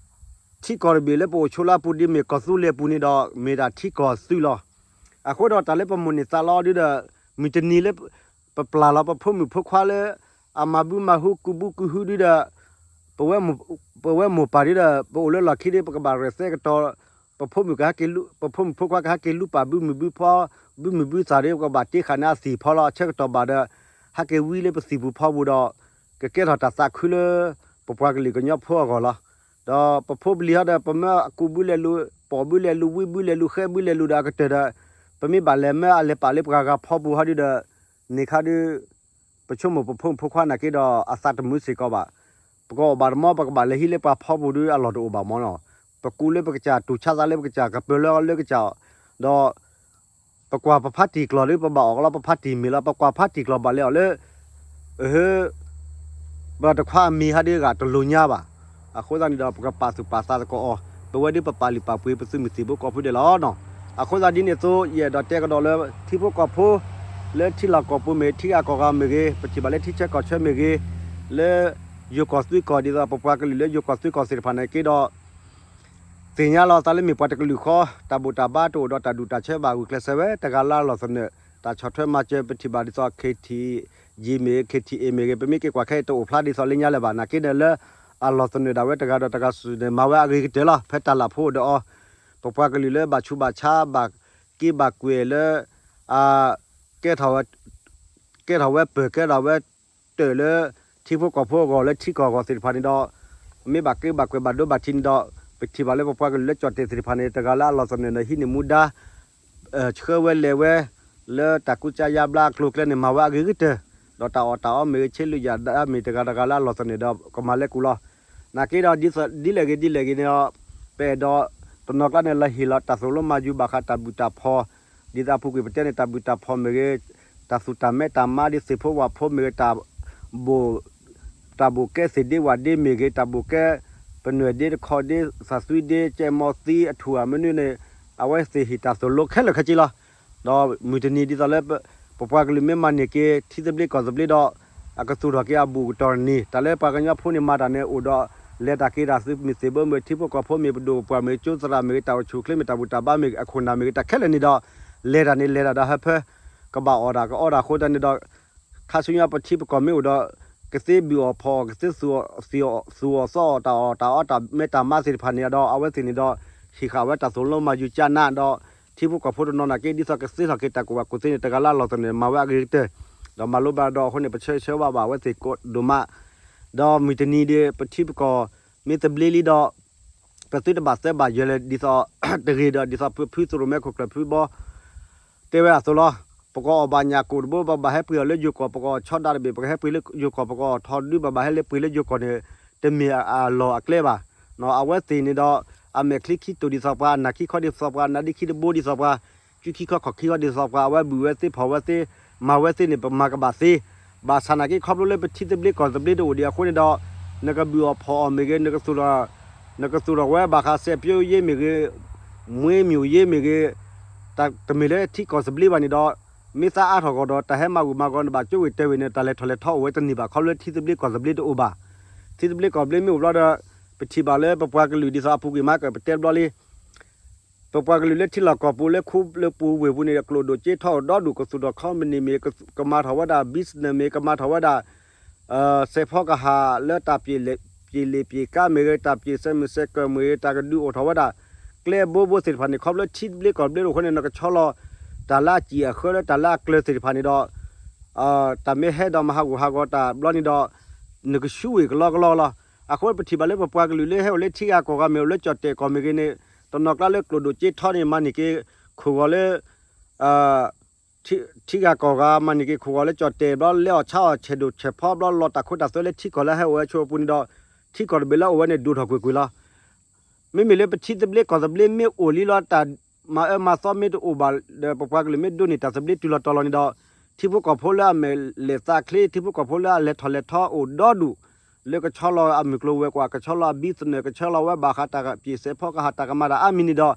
ထံကီၢ်တဘ့ၣ်လၢပအိၣ်ဆိးလၢအပူၤ ဒ်မ့ၢ်ကီၢ်သူလ့ၤအပူၤန့ၣ်ဒီး မ့ၢ်ဒၣ်ထံကီၢ်သုးလီၤ. အဃိဒီးတၢ်လၢပမိၣ်န့ၢ်သးလီဒုဒီး မုၢ်တနံၤလၢ ပပျၢ်လီၤပဖိမုၣ်ဖိခွါလၢ အမၤဘုမၤဟုကူၣ်ဘုကူၣ်ဟုဒုဒီး ပဝဲမိၢ်ပၢ်ဒုဒီး ပအိၣ်လၢလီၢ်ခံဒု ပကဘၣ်ရဲၣ်သဲကတီၤ ပဖိမုၣ်ကဟဲက့ၤလူ ပဖိမုၣ်ဖိခွါကဟဲက့ၤလူပာ်ဘုမုၢ်ဘုဖီ ဘုမုၢ်ဘုသၣ်ဒီး ပကဘၣ်တ့ဃာ်န့ၢ်အသံၣ်ဖီလီၤ. အဆၢကတီၢ်ဘၣ်ဒီး ဟဲက့ၤဝံလၢပသံၣ်ပူၤဖီပူၤဒီး ကကဲထီၣ်တၢ်သးခုလၢ ပပှၤကလုာ်ကညီဖိအဂီၢ်လီၤ. ဒီးပဖိပလံၤဟီဒီး ပမ့ၢ်အကူၣ်ဘုလဲၤလူၤ ပိာ်ဘုလဲၤလူၤ ဝံဘုလဲၤလူၤ ဃဲဘုလဲၤလူၤဒီးအကတၢၢ်ဒီး ပမ့ၢ်ဘၣ်လဲၤမၢအလဲၤပာ်လၢပှၤဂၤဖီပူၤဟီဒုဒီး န့ၣ်ခါဒု ပဆိကမိၣ်ပဖိမုၣ်ဖိခွါနာ်က့ဒီး အသးတမုာ်စ့ၢ်ကီးဘၣ်. ပကအီၣ်ဘၣ်တမီ ပကဘၣ်လဲၤဟံးလၢပှၤဖီပူၤဒုအလီၢ်တအိၣ်ဘၣ်မီၤနီၤ. ပကူလၢပကစၢ် တူၢ်ဆါသးလၢပကစၢ် ကပၢၤလၢလၢကစၢ် ဒီး ပကွၢ်ပဖါတံၢ်ကျီၢ်ဒု ပဘၣ်အီၣ်ကလီပဖါတံၢ်မ့ၢ်လီၤ. ပကွၢ်ဖါတံၢ်ကျီၢ်ဘၣ်လဲၤအီၤလၢ အဟၢ ပတခွါအမံၤဟးဒ်ဂၤတလိာ်ညါဘၣ်. အဃိသတးန့ၣ်ဒီး ပကပာ်သူၣ်ပာ်သးသကိးအီၤ, ပဝဲဒၣ်ပပာ်လုၢ်ပာ်ပှ့ၤပသုးမုၢ်သံၣ်ဘိကီၢ်ဖိဒဲးလီၤနီၤ. အဃိသတးဒ်န့ၣ်အသိး ယအဲၣ်ဒိးတဲကဒီးလၢ ထံဖိကီၢ်ဖိ လၢထံလီၢ်ကီၢ်ပူၤမ့ၢ်ဂ့ၤ ထံဂၤကီၢ်ဂၤမ့ၢ်ဂ့ၤ ပထံၣ်ဘၣ်လၢထံဆၢကီၢ်ဆၢမ့ၢ်ဂ့ၤ လၢယိၤကီၢ်သွံကီၢ် ဒ်သိးပပှၤကလုာ်လၢယိၤကီၢ်သွံကီၢ်သ့ၣ်တဖၣ်န့ၣ်က့ဒီး သ့ၣ်ညါလီၤသးလၢမ့ၢ်ပှၤတကလုာ်ဃီ တၢ်ဘူၣ်တၢ်ဘါတအိၣ်ဒီးတၢ်ဒူၣ်တၢ်ဆၢဘၣ် ဂုာ်ကျဲးစၢးဝဲ တဂၤလၢအလီၢ်သနၢၣ် တၢ်ဆီၣ်ထွဲမၤစၢၤ ပထံၣ်ဘၣ်ဒ်သိး ခ့ထံၣ်ယံၤ မ့ၢ်ဂ့ၤ ခ့ထံၣ်အ့ၣ် မ့ၢ်ဂ့ၤ ပမ့ၢ်က့ၤကွၢ်ခဲအံၤတအိၣ်ဖျါဒ်သိးလၢညါလၢၤဘၣ်. နာ်က့ဒီးလၢ အလီၢ်သနၢၣ်ဒၣ်ဝဲတဂၤဒီးတဂၤစူၢ်န့ၣ် မၤဝဲအဂ့ၤကတၢၢ်လီၤ. ဖဲတၢ်လၢ်ဖိအိၣ်ဒီးအီၤ ပပှၤကလုာ်လၢဘၣ်ဆူးဘၣ်ဆါ ဘၣ်က့ဘၣ်ကွဲၢ်လၢ အ ကဲထီၣ်ဝဲ ကဲထီၣ်ဝဲပၢၢ်ကဲထီၣ်ဝဲတၢၢ်လၢ ထံဖိကီၢ်ဖိအဂီၢ်လၢထံကီၢ်အဂီၢ်သ့ၣ်တဖၣ်န့ၣ်ဒီး မ့ၢ်ဘၣ်က့ဘၣ်ကွဲၢ်ဘၣ်ဒိဘၣ်ထံးန့ၣ်ဒီး ပထံၣ်ဘၣ်လၢပပှၤကလုာ်လၢကၠီၣ်တဲၣ်သ့ၣ်တဖၣ်န့ၣ် တဂၤလၢအလီၢ်သနၢၣ်ဒီးဟံးန့ၢ်မူဒါ ဆှၢဝဲလဲၤဝဲ လၢတၢ်ကူစါယါဘျါအကျိၤအကျဲန့ၣ် မၤဝဲအဂ့ၤကတၢၢ်, ဒီးတၢ်အီၣ်တၢ်အီမ့ၢ်ဂ့ၤ ဆ့လွံၢ်ယၤဒၣ်မ့ၢ်တဂၤတဂၤလၢအလီၢ်သနၢၣ်ဒီး ကမၤလဲၤကူၣ်လီၤ. နာ်က့ဒီး ဒ်လဲၣ်ဂ့ၤဒ်လဲၣ်ဂ့ၤန့ၣ်ဒီး ပအဲၣ်ဒိး တနီၤကျါန့ၣ် လီၤဟ့ၣ်လီၤတၢ်သိၣ်လိမၤယူၤဘၣ်ဃးတၢ်ဘူၣ်တၢ်ဖီၣ်, ဒ်သိးအပူၤကွံာ်ပတဲန့ၣ် တၢ်ဘူၣ်တၢ်ဖီၣ်မ့ၢ်ဂ့ၤ, တၢ်သူၣ်တၢ်မဲတၢ်မါဒ်သ့ၣ်ဖိဝၣ်ဖိမ့ၢ်ဂ့ၤ, တၢ် တၢ်ဘိၣ်ကဲသ့ၣ်ဒ့ဝၣ်ဒ့မ့ၢ်ဂ့ၤ, တၢ်ဘိၣ်ကဲ ပနွဲၢ်ဒ့တခီဒ့ သးသွံဒ့ ကဲမီသံအထူၣ်အမနုၤန့ၣ် အဝဲသ့ၣ်ဟ့ၣ်တၢ်သိၣ်လိခဲလၢာ်ခဲဆ့လီၤ. ဒီးမုၢ်တနံၤဒ်သိးလၢ ပပှၤကလုာ်မ့ၢ်မၤန့ၢ်က့ၤ ထံသဘျ့ကီၢ်သဘျ့ဒီး အကသူၣ်ထီၣ်က့ၤအဘူၣ်ကတီၢ်တနံၤ တၢ်လၢပှၤကညီဖိန့ၣ်မၤတၢ်န့ၣ် အိၣ်ဒီးလဲၤတၢ်က့ၤတၢ်သုးမုၢ်သံၣ်ဘိမ့ၢ် ထံဖိကီၢ်ဖိမ့ၢ် ပဒိၣ်ပပှၢ်မ့ၢ် ကၠိသရၣ်မ့ၢ်ဂ့ၤ တၢ်အိၣ်ဆူၣ်အိၣ်ချ့မ့ၢ် တၢ်ဘူၣ်တၢ်ဘါမ့ၢ်ဂ့ၤ အခိၣ်နၢ်မ့ၢ်ဂ့ၤ တၢ်ခဲလၢာ်န့ၣ်ဒီး လဲၤတၢ်န့ၣ်လဲၤတၢ်ဒီးဟၢဖၢ ကဘၣ်အီၣ်တၢ်ကအီတၢ်အဃိသတးန့ၣ်ဒီး ခါဆူညါပထံပကီၢ်မ့ၢ်အိၣ်ဒီး ကသ့ဘုၣ်အီၣ်ဖီၣ်အီၣ် ကသ့သူၣ်အီၣ်သီအီၣ် တၢ်အီၣ်တၢ်အီတၢ်မဲတၢ်မါသ့ၣ်တဖၣ်န့ၣ်ဒီး အဝဲသ့ၣ်န့ၣ်ဒီး ဟ့ၣ်ဃာ်ဝဲတၢ်သိၣ်လိမၤယူၤကၢ်နးဒီး ထံဖိကီၢ်ဖိတနီၤနာ်က့ ဒ်သိးကသ့ထီၣ်က့ၤတၢ်ကူၣ်ဘၣ်ကူၣ်သ့န့ၣ် တဂၤလၢအလီၢ်သနၢၣ်မၤဝဲအဂ့ၤကတၢၢ် ဒီးမၤလိဘၣ်ဒီးအဃိန့ၣ် ပဆၢဂ့ၤဆၢဝါဘၣ်အဝဲသ့ၣ်ကိးဒိၣ်မး ဒီးမုၢ်တနံၤဒီး ပထံပကီၢ်မ့ၢ်သဘျ့လံဒီး ပသုတဘၣ်သၢဘၣ်ယွၤလၢ ဒ်သိးတဂ့ၤဒီး ဒ်သိးဖုသုးရိၣ်မဲခိၣ်ကျၢၢ်ဖုဘီ တဲဝဲအသိးလီၤ. ပကအီၣ်ဘၣ်ညၣ်ကိၣ်တဘိ ပဘၣ်ဟဲပှ့ၤအီၤလၢယိၤကီၢ် ပကအီၣ်ဆီဒၣ်တဘ့ၣ် ပကဟဲပှ့ၤလၢယိၤကီၢ် ပကအီၣ်ထီၣ်ဒု ပဘၣ်ဟဲလၢပှ့ၤလၢယိၤကီၢ်န့ၣ် တမ့ၢ်အလီၢ်အကျဲဘၣ်. အဝဲသ့ၣ်န့ၣ်ဒီး အမဲာ်ချံခံတိာ်ဒ်သိးပှၤ အနၢ်ခံခီဒ်သိးပှၤ နါဒ့ခံတဘိဒ်သိးပှၤ ကုခံခီခီၣ်ခံခီဒ်သိးပှၤ အဝဲဘုၣ်ဝဲသ့ဖီၣ်ဝဲသ့ မၤဝဲသ့န့ၣ် ပမၤကဘၣ်သ့. ဘၣ်ဆၣ်နာ်က့ ခီဖျိလၢပထံသဘျ့ကီၢ်သဘျ့တအိၣ်ဒံးအဃိန့ၣ်ဒီး နကဘုၣ်အီၣ်ဖီၣ်အီၣ်မ့ၢ်ဂ့ၤ နကသူၣ်ထီၣ် နကသူၣ်ထီၣ်ဝဲဘၣ်ဃးစဲးပၠိယ့မ့ၢ်ဂ့ၤ မွ့မၠိၣ်ယ့မ့ၢ်ဂ့ၤ တမ့ၢ်လၢထံကီၢ်သဘျ့ဘၣ်န့ၣ်ဒီး မ့ၢ်သးအါထီၣ်ဂီၢ်ဒီး တၢ်ဟဲမၤဂုာ်မၤဂီၤန့ၣ် ဘၣ်ကၠိဝ့ၢ်တဲဝ့ၢ်န့ၣ် တၢ်လဲၤထီၣ်လဲၤထီအိၣ်ဝဲတန့ၢ်ဘၣ် ခီဖျိလၢထံသဘျ့ကီၢ်သဘျ့တအိၣ်ဘၣ်. ထံသဘျ့ကီၢ်သဘျ့မ့ၢ်အိၣ်ဘျီဒီး ပထံၣ်ဘၣ်လၢပပှၤကလုာ်ဒ်သိးအပူၤကွံာ်မး ကပတဲဘျီလံ ပပှၤကလုာ်လၢထံလီၢ်ကီၢ်ပူၤလၢခူလၢပူၤဝ့ၢ်ပူၤန့ၣ် ကျိၣ်ဒိၣ်က့ထီၣ်အိၣ်ဒီဒူၣ် ကသူၣ်ထီၣ် company မ့ၢ် ကမၤထီၣ်ဝဲဒၣ် business မ့ၢ် ကမၤထီၣ်ဝဲဒၣ် စဲးဖီကဟၣ်လၢတၢ်ပျ့ၤလ့ၣ်ပျ့ၤကါမ့ၢ်ဂ့ၤ တၢ်ပျ့ၤစဲးမုၢ်စဲးကၢၢ်မ့ၢ်ဂ့ၤ တၢ်ကဒုးအိၣ်ထီၣ်ဝဲဒၣ် ကျဲဘိဘိသ့ၣ်တဖၣ်န့ၣ် ခီဖျိထံသဘျ့ကီၢ်သဘျ့တအိၣ်အဃိန့ၣ် နကဆီလီၤ တၢ်လၢအစံၣ်အဃၢလၢတၢ်လၢအကျၢၤသ့ၣ်တဖၣ်န့ၣ်ဒီး တၢ်မ့ၢ်ဟဲဒီးမၤဟးဂူာ်ဟးဂီၤတၢ်ဘျီန့ၣ်ဒီး နကဆူဝ့ၢ်ကလီကလီလီၤ. အဃိပထံၣ်ဘၣ်လၢပပှၤကလုာ်လၢဟဲအိၣ်လၢထံဂၤကီၢ်ဂၤမ့ၢ် အိၣ်လၢကၠီၣ်တဲၣ်ကီၢ်မ့ၢ်ဂ့ၤန့ၣ် တနီၤကျါလၢကျိၣ်ဒိၣ်က့ထီန့ၣ် မၤန့ၢ်က့ၤခိၣ်ဂီၤလၢ ထံဂၤကီၢ်ဂၤ မၤန့ၢ်က့ၤခိၣ်ဂီၤလၢကၠီၣ်တဲၣ်ဘျီ လဲၤအီၣ်ဆါအီၣ်ဆဲးဒိၣ်ဆဲးဖီဘျီ လီၤတၢ်ခိတၢ်သွဲလၢထံကီၢ်လၢဟဲအိၣ်ဝဲဆိအပူၤန့ၣ်ဒီး ထံကီၢ်တဘ့ၣ်လၢအိၣ်ဝဲန့ၣ် ဒိၣ်ထီၣ်ကွ့ၢ်ကွ့ၢ်လီၤ. မ့မ့ၢ်လၢပထံသဘျ့ကီၢ်သဘျ့မ့ၢ်အိၣ်လံလီၤ တၢ်မၤအၢမၤသီမ့ၢ်တအိၣ်ဘၣ်ဒီး ပပှၤကလုာ်မ့ၢ်ဒိးန့ၢ်တၢ်သဘျ့တုၤလီၤတီၤလီၤန့ၣ်ဒီး ထံဖိကီၢ်ဖိလၢအမဲာ်လဲၢ်သးချ့ ထံဖိကီၢ်ဖိလၢအလဲၤထီၣ်လဲၤထီအိၣ်ဒီဒူၣ် လၢကဆီလီၤအမုၢ်ကျိၤဝဲၤကွာ် ကဆီလီၤအ business ကဆီလီၤဝဲဘၣ်ဃးတၢ်ပျ့ၤစဲးဖီကဟၣ်တၢ်ကမၤတၢ်အါမံၤန့ၣ်ဒီး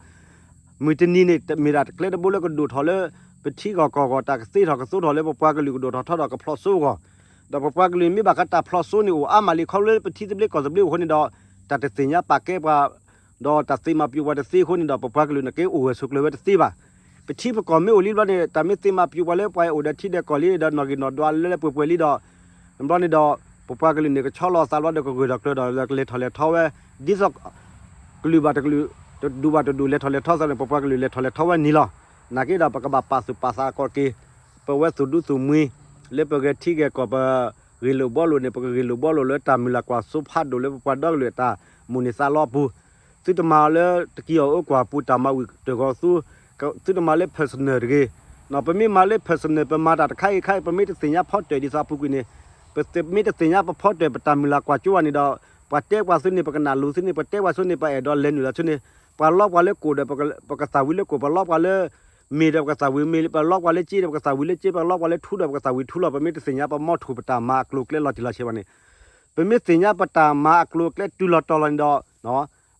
မုၢ်တနံၤန့ၣ် မ့ၢ်ဒၣ်တၢ်ကျဲတဘိလၢကဒိၣ်ထီၣ်လၢ ပထံဂၤကီၢ်ဂၤတၢ်ကသ့ထီၣ်ကသိထီၣ်လၢပပှၤကလုာ်ကဒိၣ်ထီၣ်ထီဒီးကဖျီၣ်စိအဂီၢ် ဒီးပပှၤကလုာ်မ့ၢ်ဘၣ်ဃးတၢ်ဖျီၣ်စိန့ၣ်အိၣ်အါမးလံ ခီဖျိလၢပထံသဘျ့ကီၢ်သဘျ့အဃိန့ၣ်ဒီး တၢ်တသ့ၣ်ညါပာ်ကဲပှၤ ဒီးတၢ်သ့မၤပျိပှၤတသ့အဃိန့ၣ်ဒီး ပပှၤကလုာ်န့ၣ်က့အိၣ်ဂၢၢ်ဆိးကျၢၤဝဲတသ့ဘၣ်. ပထံပကီၢ်မ့ၢ်အိၣ်လံဘျီန့ၣ် တၢ်မ့ၢ်သ့မၤပျိပှၤလၢပှၤအိၣ်ဒီးထံဒီးကီၢ်လံဒီးနီၢ်ဂံၢ်နီၢ်ဒွးလၢလၢပှဲၤပှဲၤလံဒီး ဘျီန့ၣ်ဒီး ပပှၤကလုာ်န့ၣ် ကဆီလီၤသးဘျီဒီးကဂၢၢ်ထီၣ်ကျၢၤဒီးကလဲၤထီၣ်လဲၤထီဝဲ ဒ်သိး ကလုာ်ဘၣ်တကလုာ် တဒူၣ်ဘၣ်တဒူၣ်လဲၤထီၣ်လဲၤထီသးန့ၣ် ပပှၤကလုာ်လဲၤထီၣ်လဲၤထီဝဲန့ၣ်လီၤ. နာ်က့ဒီးပကဘၣ်ပာ်သူၣ်ပာ်သးကီးက့ၤ ပဝဲသူၣ်ဒူသူၣ်မှံၤ လၢပဂဲၤထံဂဲၤကီၢ်ပဂ့ၢ်လိာ်ဘှီလိာ်န့ၣ် ပကဂ့ၢ်လိာ်ဘှီလိာ်လၢတၢ်မုၢ်လၢ်ကွၢ်စိဖးဒိၣ်လၢပပှၤဒီကလုာ်အတၢ်မိၣ်န့ၢ်သးလီအပူၤ သုတမၤလၢတက့ၢ်အီၤအၢကွၢ်ပူၤတၢ်မၤဝံၤတၢ်ဂီၤသူ သုတမၤလၢ personal တဂ့ၤ. ပမ့ၢ်မၤလၢ personal ပမၤတၢ်တခါအံၤခါအံၤ ပမ့ၢ်တသ့ၣ်ညါဖီတၢၢ်ဒ်သိးအပူၤကွံာ်န့ၣ် ပမ့ၢ်တသ့ၣ်ညါပဖီတၢၢ် ပတၢ်မုၢ်လၢ်ကွၢ်စိဝဲန့ၣ်ဒီး ပှၤတဲပှၤသုန့ၣ် ပကနၣ်လိၤသုန့ၣ် ပတဲပှၤသုန့ၣ် ပအဲၣ်ဒိးလဲၤနုာ်လီၤသုန့ၣ် ပှၤလီပှၤလၢကိၣ်ဒီး ပကသၣ်ဝံၤလၢကိၣ် ပှၤလီပှၤလၢ မ့ၢ်ဒီးပကသၣ်ဝံၤမ့ၢ် ပှၤလီပှၤလၢက့ဒီးပကသၣ်ဝံၤလၢက့ ပှၤလီပှၤလၢထူဒီးပကသၣ်ဝံၤထူလီၤ. ပမ့ၢ်တသ့ၣ်ညါပမီထိၣ်ပတၢ်မၤအကျိၤအကျဲလီၤတံၢ်လီၤဆဲးဘၣ်န့ၣ် ပမ့ၢ်သ့ၣ်ညါပတၢ်မၤအကျိၤအကျဲတုၤလီၤတီၤလီၤန့ၣ်ဒီး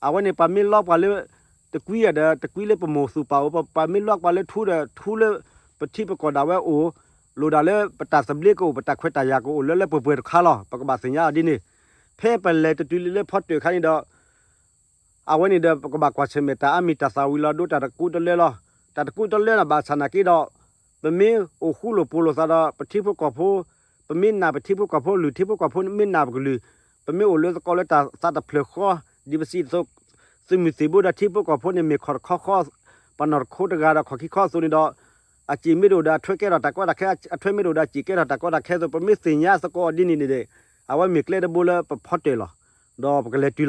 အဝဲန့ၣ် ပမ့ၢ်လီပှၤလၢ တကွံဒီး တကွံလၢပမိၢ်သူၣ်ပၢ်အိၣ်, ပမ့ၢ်လီပှၤလၢထူဒီး ထူလၢပထံပကီၢ်ဒၣ်ဝဲအိၣ်, လိၣ်ဒၣ်လၢပတၢ်သဘျ့ကအိၣ် ပတၢ်ခွဲးတၢ်ယာ်ကအိၣ်လၢလၢပှဲၤပှဲၤတခါလီၤ. ပကဘၣ်သ့ၣ်ညါအီၤဒ်န့ၣ်, ဖဲပလဲၤတတုၤလၢဖီတၢၣ်အခါန့ၣ်ဒီး အဝဲန့ၣ်ဒီး ပကဘၣ်ကွၢ်ဆၢၣ်မဲာ်တၢ်အါမံၤတၢ်သးဝံၤလီၤဒိ တၢ်တကူတလၢလီၤ. တၢ်တကူတလၢန့ၣ် ဘၣ်ဆၣ်နာ်က့ဒီး ပမ့ၢ်အိၣ်ဃူလိာ်ဖိးလိာ်သးဒီး ပထံဖိကီၢ်ဖိ, ပမ့ၢ်နာ်ပထံဖိကီၢ်ဖိ လုၢ်ထံဖိကီၢ်ဖိမ့ၢ်နာ်ပကလုၢ်, ပမ့ၢ်အိၣ်လၢသကိးလၢတၢ်သးတဖျၢၣ်ဃီ, ဒ်ပစံးအသိး သုးမုၢ်သံၣ်ဘိဒီးထံဖိကီၢ်ဖိန့ၣ် မ့ၢ်ခီၣ်တခီဃီ, ပနီၢ်တခိတဂၤဒီးခီၣ်ခံခီအသိးန့ၣ်ဒီး အစ့ၣ်မ့ၢ်တအိၣ်ဒီးအထွဲကဲထီၣ်တၢ်ကီတၢ်ခဲ, အထွဲမ့ၢ်တအိၣ်ဒီးအစ့ၣ်ကဲထီၣ်တၢ်ကီတၢ်ခဲအသိး ပမ့ၢ်သ့ၣ်ညါသကိးအီၤဒ်န့ၣ်န့ၣ် အဝဲမ့ၢ်ကျဲတဘိလၢပဖီတၢၣ်လီၤ. ဒီးပကလဲၤတုၤလီၤ.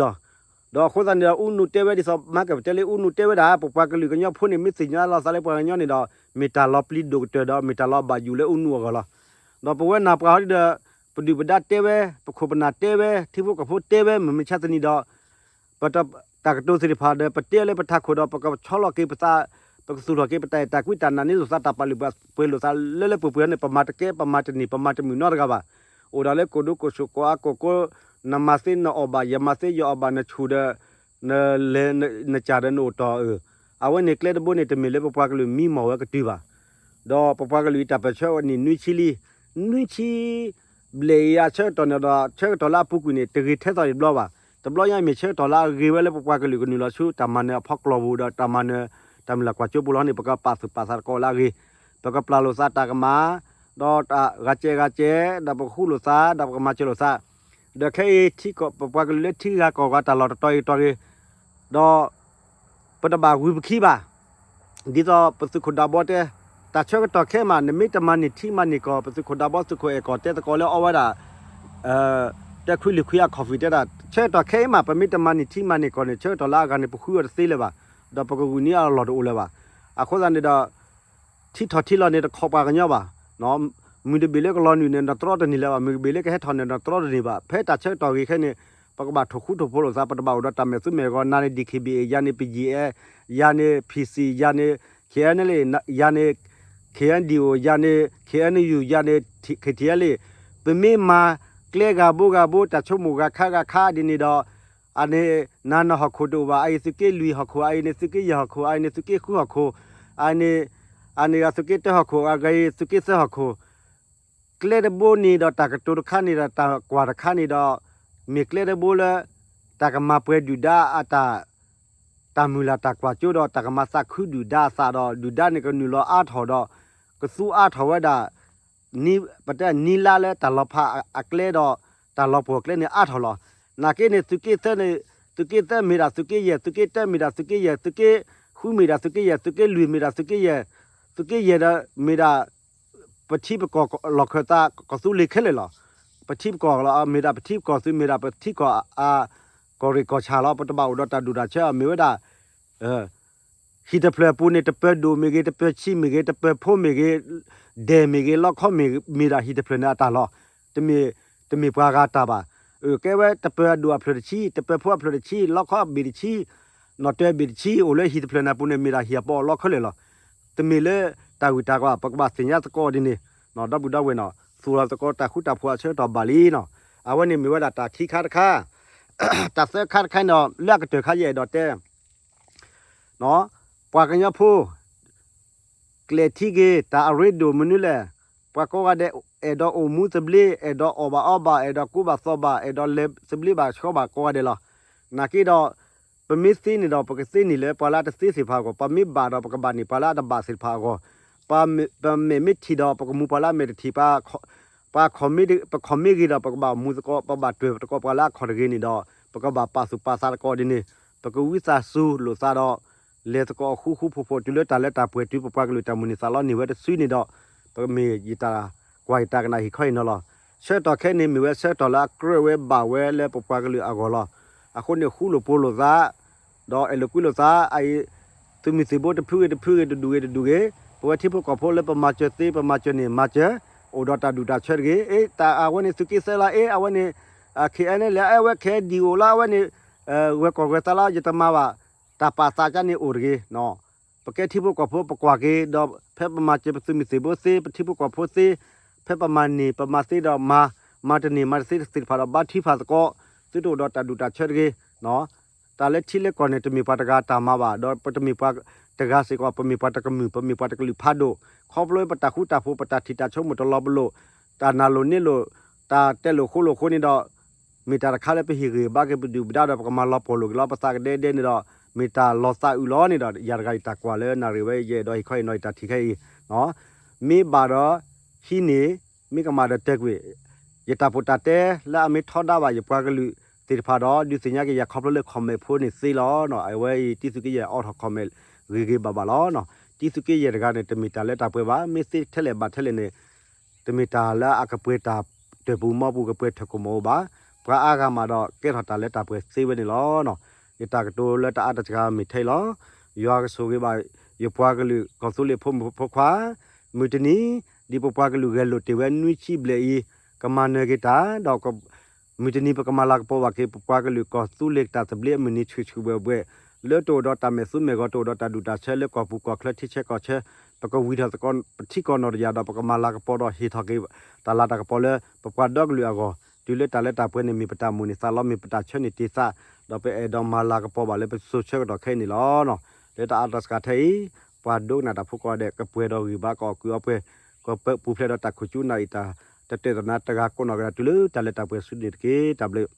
ဒီးအဃိသတးန့ၣ်ဒီး အူနူးတဲဝဲဒ်သိး မၤကပတဲလၢအူနူးတဲဝဲဒၣ် ပပှၤကလုာ်ကညီဖိန့ၣ် မ့ၢ်သ့ၣ်ညါလီၤသးလၢပှၤကညီန့ၣ်ဒီး မ့ၢ်တၢ်လီၤပျံၤဒိၣ်ကတၢၢ်ဒီး မ့ၢ်တၢ်လီၤဘၣ်ယိၣ်လၢအူနူးအဂီၢ်လီၤ. ဒီးပဝဲနၢ်ပှၤဟီဒ်ဒီး ပဒုၣ်ပဒါတဲဝဲ, ပခိၣ်ပနၢ်တဲဝဲ, ထံဖိကီၢ်ဖိတဲဝဲ မုၢ်မဆါတနံၤဒီး ပတၢ်ကတိၤသ့ၣ်တဖၣ်ဒီး ပတဲလၢပထးခိၣ်ဒီး ပကဆီလီၤက့ၤပသး, ပကသူၣ်ထီၣ်က့ၤပတၢ်အဲၣ်တၢ်ကွံ တၢ်နာ်န့ၢ်လိာ်သးတၢ်ပာ်လုၢ်ပာ်ပှ့ၤလိာ်သးလၢလၢပှဲၤပှဲၤန့ၣ် ပမၤတကဲ ပမၤတန့ၢ် ပမၤတမုာ်နီတဂၤဘၣ်. အိၣ်ဒၣ်လၢကိၢ်ဒိကိၢ်ဆိး ကိးအါကိၢ်ကိး, နမၤသ့နအီၣ်ဘၣ် ယမၤသ့ယအီၣ်ဘၣ် နဆူၣ်ဒီး နလဲၤနကၢ်ဒီးနအိၣ်တီၢ်အၢ, အဝဲန့ၣ်ကျဲတဘိန့ၣ် တမ့ၢ်လၢပပှၤကလုာ်မံမီၢ်ဝဲကတုၤဘၣ်. ဒီးပပှၤကလုာ်အံၤတၢ်ပၢၢ်ဆၢအီၤန့ၣ် နွံဆံလံ, နွံဆံဘျဲၣ်အံၤအဆၢကတီၢ်န့ၣ်ဒီး ဆၢကတီၢ်လၢအပူၤကွံာ်န့ၣ် တဂ့ၤထဲသိးအံၤတဘျီဘၣ်. တဘျီညါအံၤမ့ၢ်ဆၢကတီၢ်လၢအဂ့ၤဝဲလၢပပှၤကလုာ်ကနုာ်လီၤဆူတၢ်မၤနၢၤအဖီကျိၤပူၤဒီးတၢ်မၤနၢၤ တၢ်မုၢ်လၢ်ကွၢ်စိပူၤလီၤန့ၣ် ပကပာ်သူၣ်ပာ်သးသကိးလၢအဂ့ၤ, ပကပျၢ်လိာ်သးတၢ်ကမၣ်, ဒီးတၢ်ဂၤစဲးဂၤစဲး, ဒီးပကဃူလိာ်သး, ဒီးပကမၤစၢၤလိာ်သး, ဒီးခဲအံၤ ပပှၤကလုာ်လၢထံဂၤကီၢ်ဂၤတၢ်လီၢ်တတီၤအံၤတတီၤဂ့ၤ, ဒီး ပတဘၣ်ဂုၤပခံဘၣ်. ဒ်သိးပသုးခိၣ်ဒးဘီတဲ, တၢ်ဆၢကတီၢ်ခဲအံၤမး နမ့ၢ်တမၤန့ၢ်ထံမၤန့ၢ်ကီၢ် ပသုးခိၣ်ဒးဘီသုးခိၣ်အဲၣ်ကီၢ်တဲသကိးလၢအီဝဲဒၣ် တဲခွံလံၤခွံအ coffee တဲဒၣ် ဆၢကတီၢ်ခဲအံၤမး ပမ့ၢ်တမၤန့ၢ်ထံမၤန့ၢ်ကီၢ်န့ၣ် ဆၢကတီၢ်လၢအဂၤန့ၣ် ပဃုအီၤတသ့လၢၤဘၣ်, ဒီးပကဂုာ်န့ၢ်အီၤအလီၢ်တအိၣ်လၢၤဘၣ်. အဃိသတးန့ၣ်ဒီး ထံထီၣ်ထံလီၤန့ၣ်တခီပှၤကညီဘၣ်. မုၢ်တဘ့ၣ်လၢကလီၤနုာ်န့ၣ် နတြီတန့ၢ်လၢၤဘၣ်, မုၢ်တဘ့ၣ်လၢကဟဲထီၣ်န့ၣ် နတြီတန့ၢ်ဘၣ်. ဖဲတၢ်ဆၢကတီၢ်ဂ့ၤခဲန့ၣ် ပကဘၣ်ထိၣ်ဃူထိၣ်ဖိးလိာ်သး, ပတဘၣ်အိၣ်ဒီးတၢ်မဲာ်သူမဲာ်ဂီၤ, နၤန့ၣ် DKBA, ယၤန့ၣ် BGF, ယၤန့ၣ် PC, ယၤန့ၣ် KNLA, ယၤန့ၣ် KNDO, ယၤန့ၣ် KNU, ယၤန့ၣ် KTLA, ပမ့ၢ်မၤကျဲဂၤဘိဂၤဘိ တၢ်ဆိကမိၣ်ဂၤခါဂၤခါဒ်န့ၣ်ဒီး အန့ၣ် နၤနဟီၣ်ခိၣ်တအိၣ်ဘၣ်, အအံၤသုးက့လွံၢ်ဟီၣ်ခိၣ်, အအံၤန့ၣ်သုးက့ယဲၢ်ဟီၣ်ခိၣ်, အအံၤန့ၣ်သုးက့ဃုဟီၣ်ခိၣ်, အန့ၣ် အန့ၣ်ဂၤသုးက့တၢဟီၣ်ခိၣ်, အဂၤအံၤသုးက့သၢဟီၣ်ခိၣ်, ကျဲတဘိန့ၣ်ဒီးတၢ်ကတိၤတခါန့ၣ်ဒီးတၢ်ကွၢ်တခါန့ၣ်ဒီး မ့ၢ်ကျဲတဘိလၢ တၢ်ကမၤပှဲၤဒုၣ်ဒါအတၢ် တၢ်မုၢ်လၢ်တၢ်ကွၢ်စိဒီး တၢ်ကမၤသးခုဒုၣ်ဒါအသးဒီး ဒုၣ်ဒါန့ၣ်ကနုာ်လီၤအါထီၣ်ဒီး ကသူအါထီၣ်ဝဲဒၣ် ပတဲနံၤလါလၢတၢ်လီၤဖးအကျဲဒီး တၢ်လီၤပှီၢ်ကျဲန့ၣ်အါထီၣ်လီၤ. နာ်က့န့ၣ် သုးက့သၢန့ၣ် သုးက့သၢမ့ၢ်ဒၣ်သုးက့ယဲၢ်, သုးက့တၢမ့ၢ်ဒၣ်သုးက့ယဲၢ်, သုးက့ဃုမ့ၢ်ဒၣ်သုးက့ယဲၢ်, သုးက့လွံၢ်မ့ၢ်ဒၣ်သုးက့ယဲၢ်, သုးက့ယဲၢ်ဒီးမ့ၢ်ဒၣ် ပထံပကီၢ်လီၢ်ခၢၣ်သးကီၢ်သူလ့ၤခဲလၢာ်လီၤ. ပထံပကီၢ်လီၤ, မ့ၢ်ဒၣ်ပထံပကီၢ်သုး မ့ၢ်ဒၣ်ပထံကီၢ်အကီၢ်ရ့ၣ်ကီၢ်ဆၣ်လီၤ. ပတဘၣ်အိၣ်ဒီးတၢ်ဒူၣ်တၢ်ဆၢ မ့ၢ်ဝဲဒၣ် ဟံၣ်တဖျၢၣ်အပူၤန့ၣ် တပၢၤဒိၣ်မ့ၢ်ဂ့ၤ, တပၢၤဆံးမ့ၢ်ဂ့ၤ, တပၢၤဖိမ့ၢ်ဂ့ၤ, ဒဲၣ်မ့ၢ်ဂ့ၤ, လီခီမ့ၢ်ဂ့ၤ, မ့ၢ်ဒၣ်ဟံၣ်တဖျၢၣ်န့ၣ်အတၢ်လီၤ. တမ့ၢ် တမ့ၢ်ပှၤဂၤတၢ်ဘၣ်. အကဲဝဲတပၢၤအဒိၣ်အဖျၢၣ်တဆံ, တပၢၤဖိအဖျၢၣ်တဆံ, လီခီအဘ့ၣ်တဆံ, နီၣ်တၢၤအဘ့ၣ်တဆံ အိၣ်လၢဟံၣ်တဖျၢၣ်န့ၣ်အပူၤန့ၣ် မ့ၢ်ဒၣ်ဟံၣ်အပီအလီၢ်ခဲလၢာ်လီၤ. တမ့ၢ်လၢတၢ်ဂုၤတၢ်ဂၤ ပကဘၣ်သ့ၣ်ညါသကိးဒ်န့ၣ်, ဒီပုၢ်ဒီဝဲၢ်နီၤ သူၣ်လီၤသကိးတၢ်ဃူတၢ်ဖိးအဆၢကတီၢ်ဘၣ်လံနီၤ. အဝဲန့ၣ်မ့ၢ်ဝဲဒၣ်တၢ်ခံခါတခါ, တၢ်သၢခါတခါန့ၣ်ဒီး လၢအကတၢၢ်ခါယအဲၣ်ဒိးတဲ ပှၤကညီဖိ ကျဲၢ်ထံဂ့ၤ တၢ်အရ့ဒိၣ်မနုၤလဲၣ်, ပှၤကိးဂၤဒဲး အဲၣ်ဒိးအိၣ်မူသဘျ့, အဲၣ်ဒိးအီၣ်ဘၣ်အီဘၣ်, အဲၣ်ဒိးကူဘၣ်သိးဘၣ်, အဲၣ်ဒိးလဲၤသဘျ့ဘၣ်ဆှီဘၣ်ကိးဂၤဒဲးလီၤ. နာ်က့ဒီး ပမ့ၢ်သ့န့ၣ်ဒီး ပကသ့န့ၢ်လၢပှၤလၢအတသ့သ့ၣ်တဖၣ်အဂီၢ်, ပမ့ၢ်ဘၣ်ဒီး ပကဘၣ်န့ၢ်ပှၤလၢအတဘၣ်သ့ၣ်တဖၣ်အဂီၢ်, ပမ့ၢ် ပမဲာ်မ့ၢ်ထံၣ်ဒီး ပကမူပှၤလၢအမဲာ်တထံၣ်, ပ ပခီၣ်မ့ၢ်ဂ့ၤဒီး ပကဘၣ်မူသကိး, ပဘၣ်တွဲၢ်သကိးပှၤလၢအခီၣ်တဂ့ၤန့ၣ်ဒီး ပကဘၣ်ပာ်သူၣ်ပာ်သးသကိးဒ်န့ၣ်, ပကဝံသးစူၤလိာ်သးဒီး လဲၤသကိးအဃူဃူဖိးဖိး တုၤလၢတၢ်လၢတၢ်ပှဲၤတုၤ ပပှၤကလုာ်တၢ်မုၢ်န့ၢ်သးလီန့ၢ်ဝဲတစုန့ၣ်ဒီး ပမ့ၢ်ယတၢ်ကွၢ်ယတၢ်ကနၣ်ဟ့ၣ်ခီအံၤနီၤလီၤ. ဆၢကတီၢ်ခဲအံၤန့ၣ် မ့ၢ်ဝဲဆၢကတီၢ်လၢအကြၢးဝဲဘၣ်ဝဲလၢပပှၤကလုာ်အဂီၢ်လီၤ. အဃိန့ၣ် ဃူလိာ်ဖိးလိာ်သး ဒီးအဲၣ်လိာ်ကွံလိာ်သး အအံၤ သုးမုၢ်သံၣ်ဘိတဖုဂ့ၤတဖုဂ့ၤ တဒူၣ်ဂ့ၤတဒူၣ်ဂ့ၤ, ပဝဲထံဖိကီၢ်ဖိလၢပမၤစၢၤသ့ ပမၤစၢၤန့ၣ် မၤစၢၤ, အိၣ်ဒီးတၢ်ဒူၣ်တၢ်ဆၢတဂ့ၤ, အ့ တၢ်အဝဲန့ၣ်သုးက့သၢလီၤ, အ့ အဝဲန့ၣ် ခဲအံၤန့ၣ်လၢ အဝဲ ခဲဒံၣ်အိၣ်လီၤ, အဝဲန့ၣ် ဂၢၤကီၢ်ဂၢၤသးလီၤ ယတမၤဘၣ်, တၢ်ပာ်သးကါန့ၣ်အိၣ်တဂ့ၤ. ပကဲထံဖိကီၢ်ဖိ ပကွၢ်က့ၤဒီး ဖဲပမၤစၢၤပသုးမုၢ်သံၣ်ဘိသ့ ပထံဖိကီၢ်ဖိသ့, ဖဲပမၤန့ၢ်ပမၤသ့ဒီးမၤ မၤတန့ၢ်မၤတသ့သ့ၣ်တဖၣ်ဒီး ဘါထုကဖၣ်သကိး, သုတအိၣ်ဒီးတၢ်ဒူၣ်တၢ်ဆၢတဂ့ၤ. တၢ်လၢထံလၢကီၢ်န့ၣ် တမ့ၢ်ပှၤတဂၤတၢ်မၤဘၣ်, ဒီးပတမ့ၢ်ပှၤတဂၤစ့ၢ်ကီး, ပမ့ၢ်ပှၤတကမုာ်, ပမ့ၢ်ပှၤတကလုာ်ဖးဒိၣ်, ခီဖျိပတၢ်ဃူတၢ်ဖိး, ပတၢ်ထံၣ်တၢ်ဆိကမိၣ်တလီၤပလိာ်, တၢ်နာ်လိာ်န့ၢ်လိာ်, တၢ်တဲလိာ်ဃိလိာ်အဃိန့ၣ်ဒီး, မ့ၢ်တၢ်တခါလၢပဟ့ၣ်ဂံၢ်ဘါက့ၤပဒုၣ်ပဒါဒီး ပကမၤလီၤပှီၢ်လိာ်က့ၤလီၤပသးကဒဲဒဲန့ၣ်ဒီး, မ့ၢ်တၢ်လီၤသးအုးလီၤန့ၣ်ဒီး ယၤတဂၤယတၢ်ကွၢ်လၢနၣ်ရံၣ်ဝဲ ယအဲၣ်ဒိးဟ့ၣ်ခီဟ့ၣ်နီၤယတၢ်ထံၣ်ခဲအံၤ, မ့ၢ်ဘၣ်ဒီး ဟံးန့ၢ်, မ့ၢ်ကမၣ်ဒီးတဲာ်ကွံာ်, ယတၢ်ပီးတၢ်တဲလၢအမ့ၢ်ထီဒါဘၣ်ယပှၤကလုာ်သ့ၣ်တဖၣ်ဒီး ဒုးသ့ၣ်ညါက့ၤယၤခီဖျိလၢ comment ဖိန့ၣ်သ့လီၤ. အဝဲအံၤ တံသုးက့ယဲၢ် အီထီၣ် comment ဂ့ၤဂ့ၤဘၣ်ဘၣ်လီၤ. တံသုးက့ယဲၢ်တဂၤန့ၣ် တမ့ၢ်တၢ်လၢတၢ်ပှဲၤဘၣ်, မ့ၢ်သ့ထဲလဲၣ်ဘၣ်ထဲလဲၣ်န့ၣ် တမ့ၢ်တၢ်လၢအကပှဲၤတၢ်တၢၢ်ပူၤမီပူၤ ကပှဲၤထၢၣ်ကိၣ်မီၣ်အိၣ်ဘၣ်. ပှၤအါဂၤမးဒီး ကဲထီၣ်တၢ်လၢတၢ်ပှဲၤသ့ဝဲန့ၣ်လီၤ. ယတၢ်ကတိၤလၢတအါတစှၤမ့ၢ်ထဲအံၤလီၤ. ယွၤကဆိၣ်ဂ့ၤဘၣ် ယပှၤကလုာ်ကီၢ်သူလ့ၤဖိမုၣ်ဖိခွါ, မုၢ်တနံၤ ဒ်ပပှၤကလုာ်ဂဲၤလိာ်တ့ၢ်ဝဲနွံဆံဘျဲၣ်အံၤ, ကမၤနၢၤက့ၤတၢ်ဒီး မုၢ်တနံၤပကမၤလၤကပီၤဘၣ်က့ၤ ပပှၤကလုာ်ကီၢ်သူလ့ၤတၢ်သဘျ့အမုၢ်နံၤဆူၣ်ဆူၣ်ဘှဲၣ်ဘှဲၣ်, လၢတအိၣ်ဒီးတၢ်မဲာ်သူမဲာ်ဂီၤ တအိၣ်ဒီးတၢ်ဒူၣ်တၢ်ဆၢလၢကီၢ်ပူၤကီၢ်ချၢထံဆၢကီၢ်ဆၢ, ပကဝံၤထီၣ်သကိးပထံကီၢ်နီၢ်တယၢ်ဒီး ပကမၤလၤကပီၤဒီးဟ့ၣ်ထီၣ်က့ၤတၢ်လၤတၢ်ကပီၤလၢ ပပှၤဒီကလုာ်အဂီၢ်, တုၤလၢတၢ်လၢတၢ်ပှဲၤန့ၣ် မ့ၢ်ပတၢ်မိၣ်န့ၢ်သးလီ မ့ၢ်ပတၢ်ဆၢန့ၢ်တ့ၢ်သး, ဒီးပအဲၣ်ဒိးမၤလၤကပီၤဘၣ်လၢပစိၤဆၢကတီၢ်ခဲအံၤန့ၣ်လီၤ. လၢတအါတစှၤထဲအံၤ, ပှၤဒိကနၣ်တၢ်ဖိကိးဂၤဒဲး ကပှဲၤဒီးဂံၢ်ဘါကအီၣ်ကုးအီပှဲၤ, ကပူၤဖျဲးဒီးတၢ်ခိၣ်ကၠူနၢ်အံၤ တၢ်တၢၢ်တနါတဂၤကိးနီၢ်ကဒါ တုၤလၢတၢ်လၢတၢ်ပှဲၤဆူန့ၣ်တက့ၢ်. တၢ်ဘျုး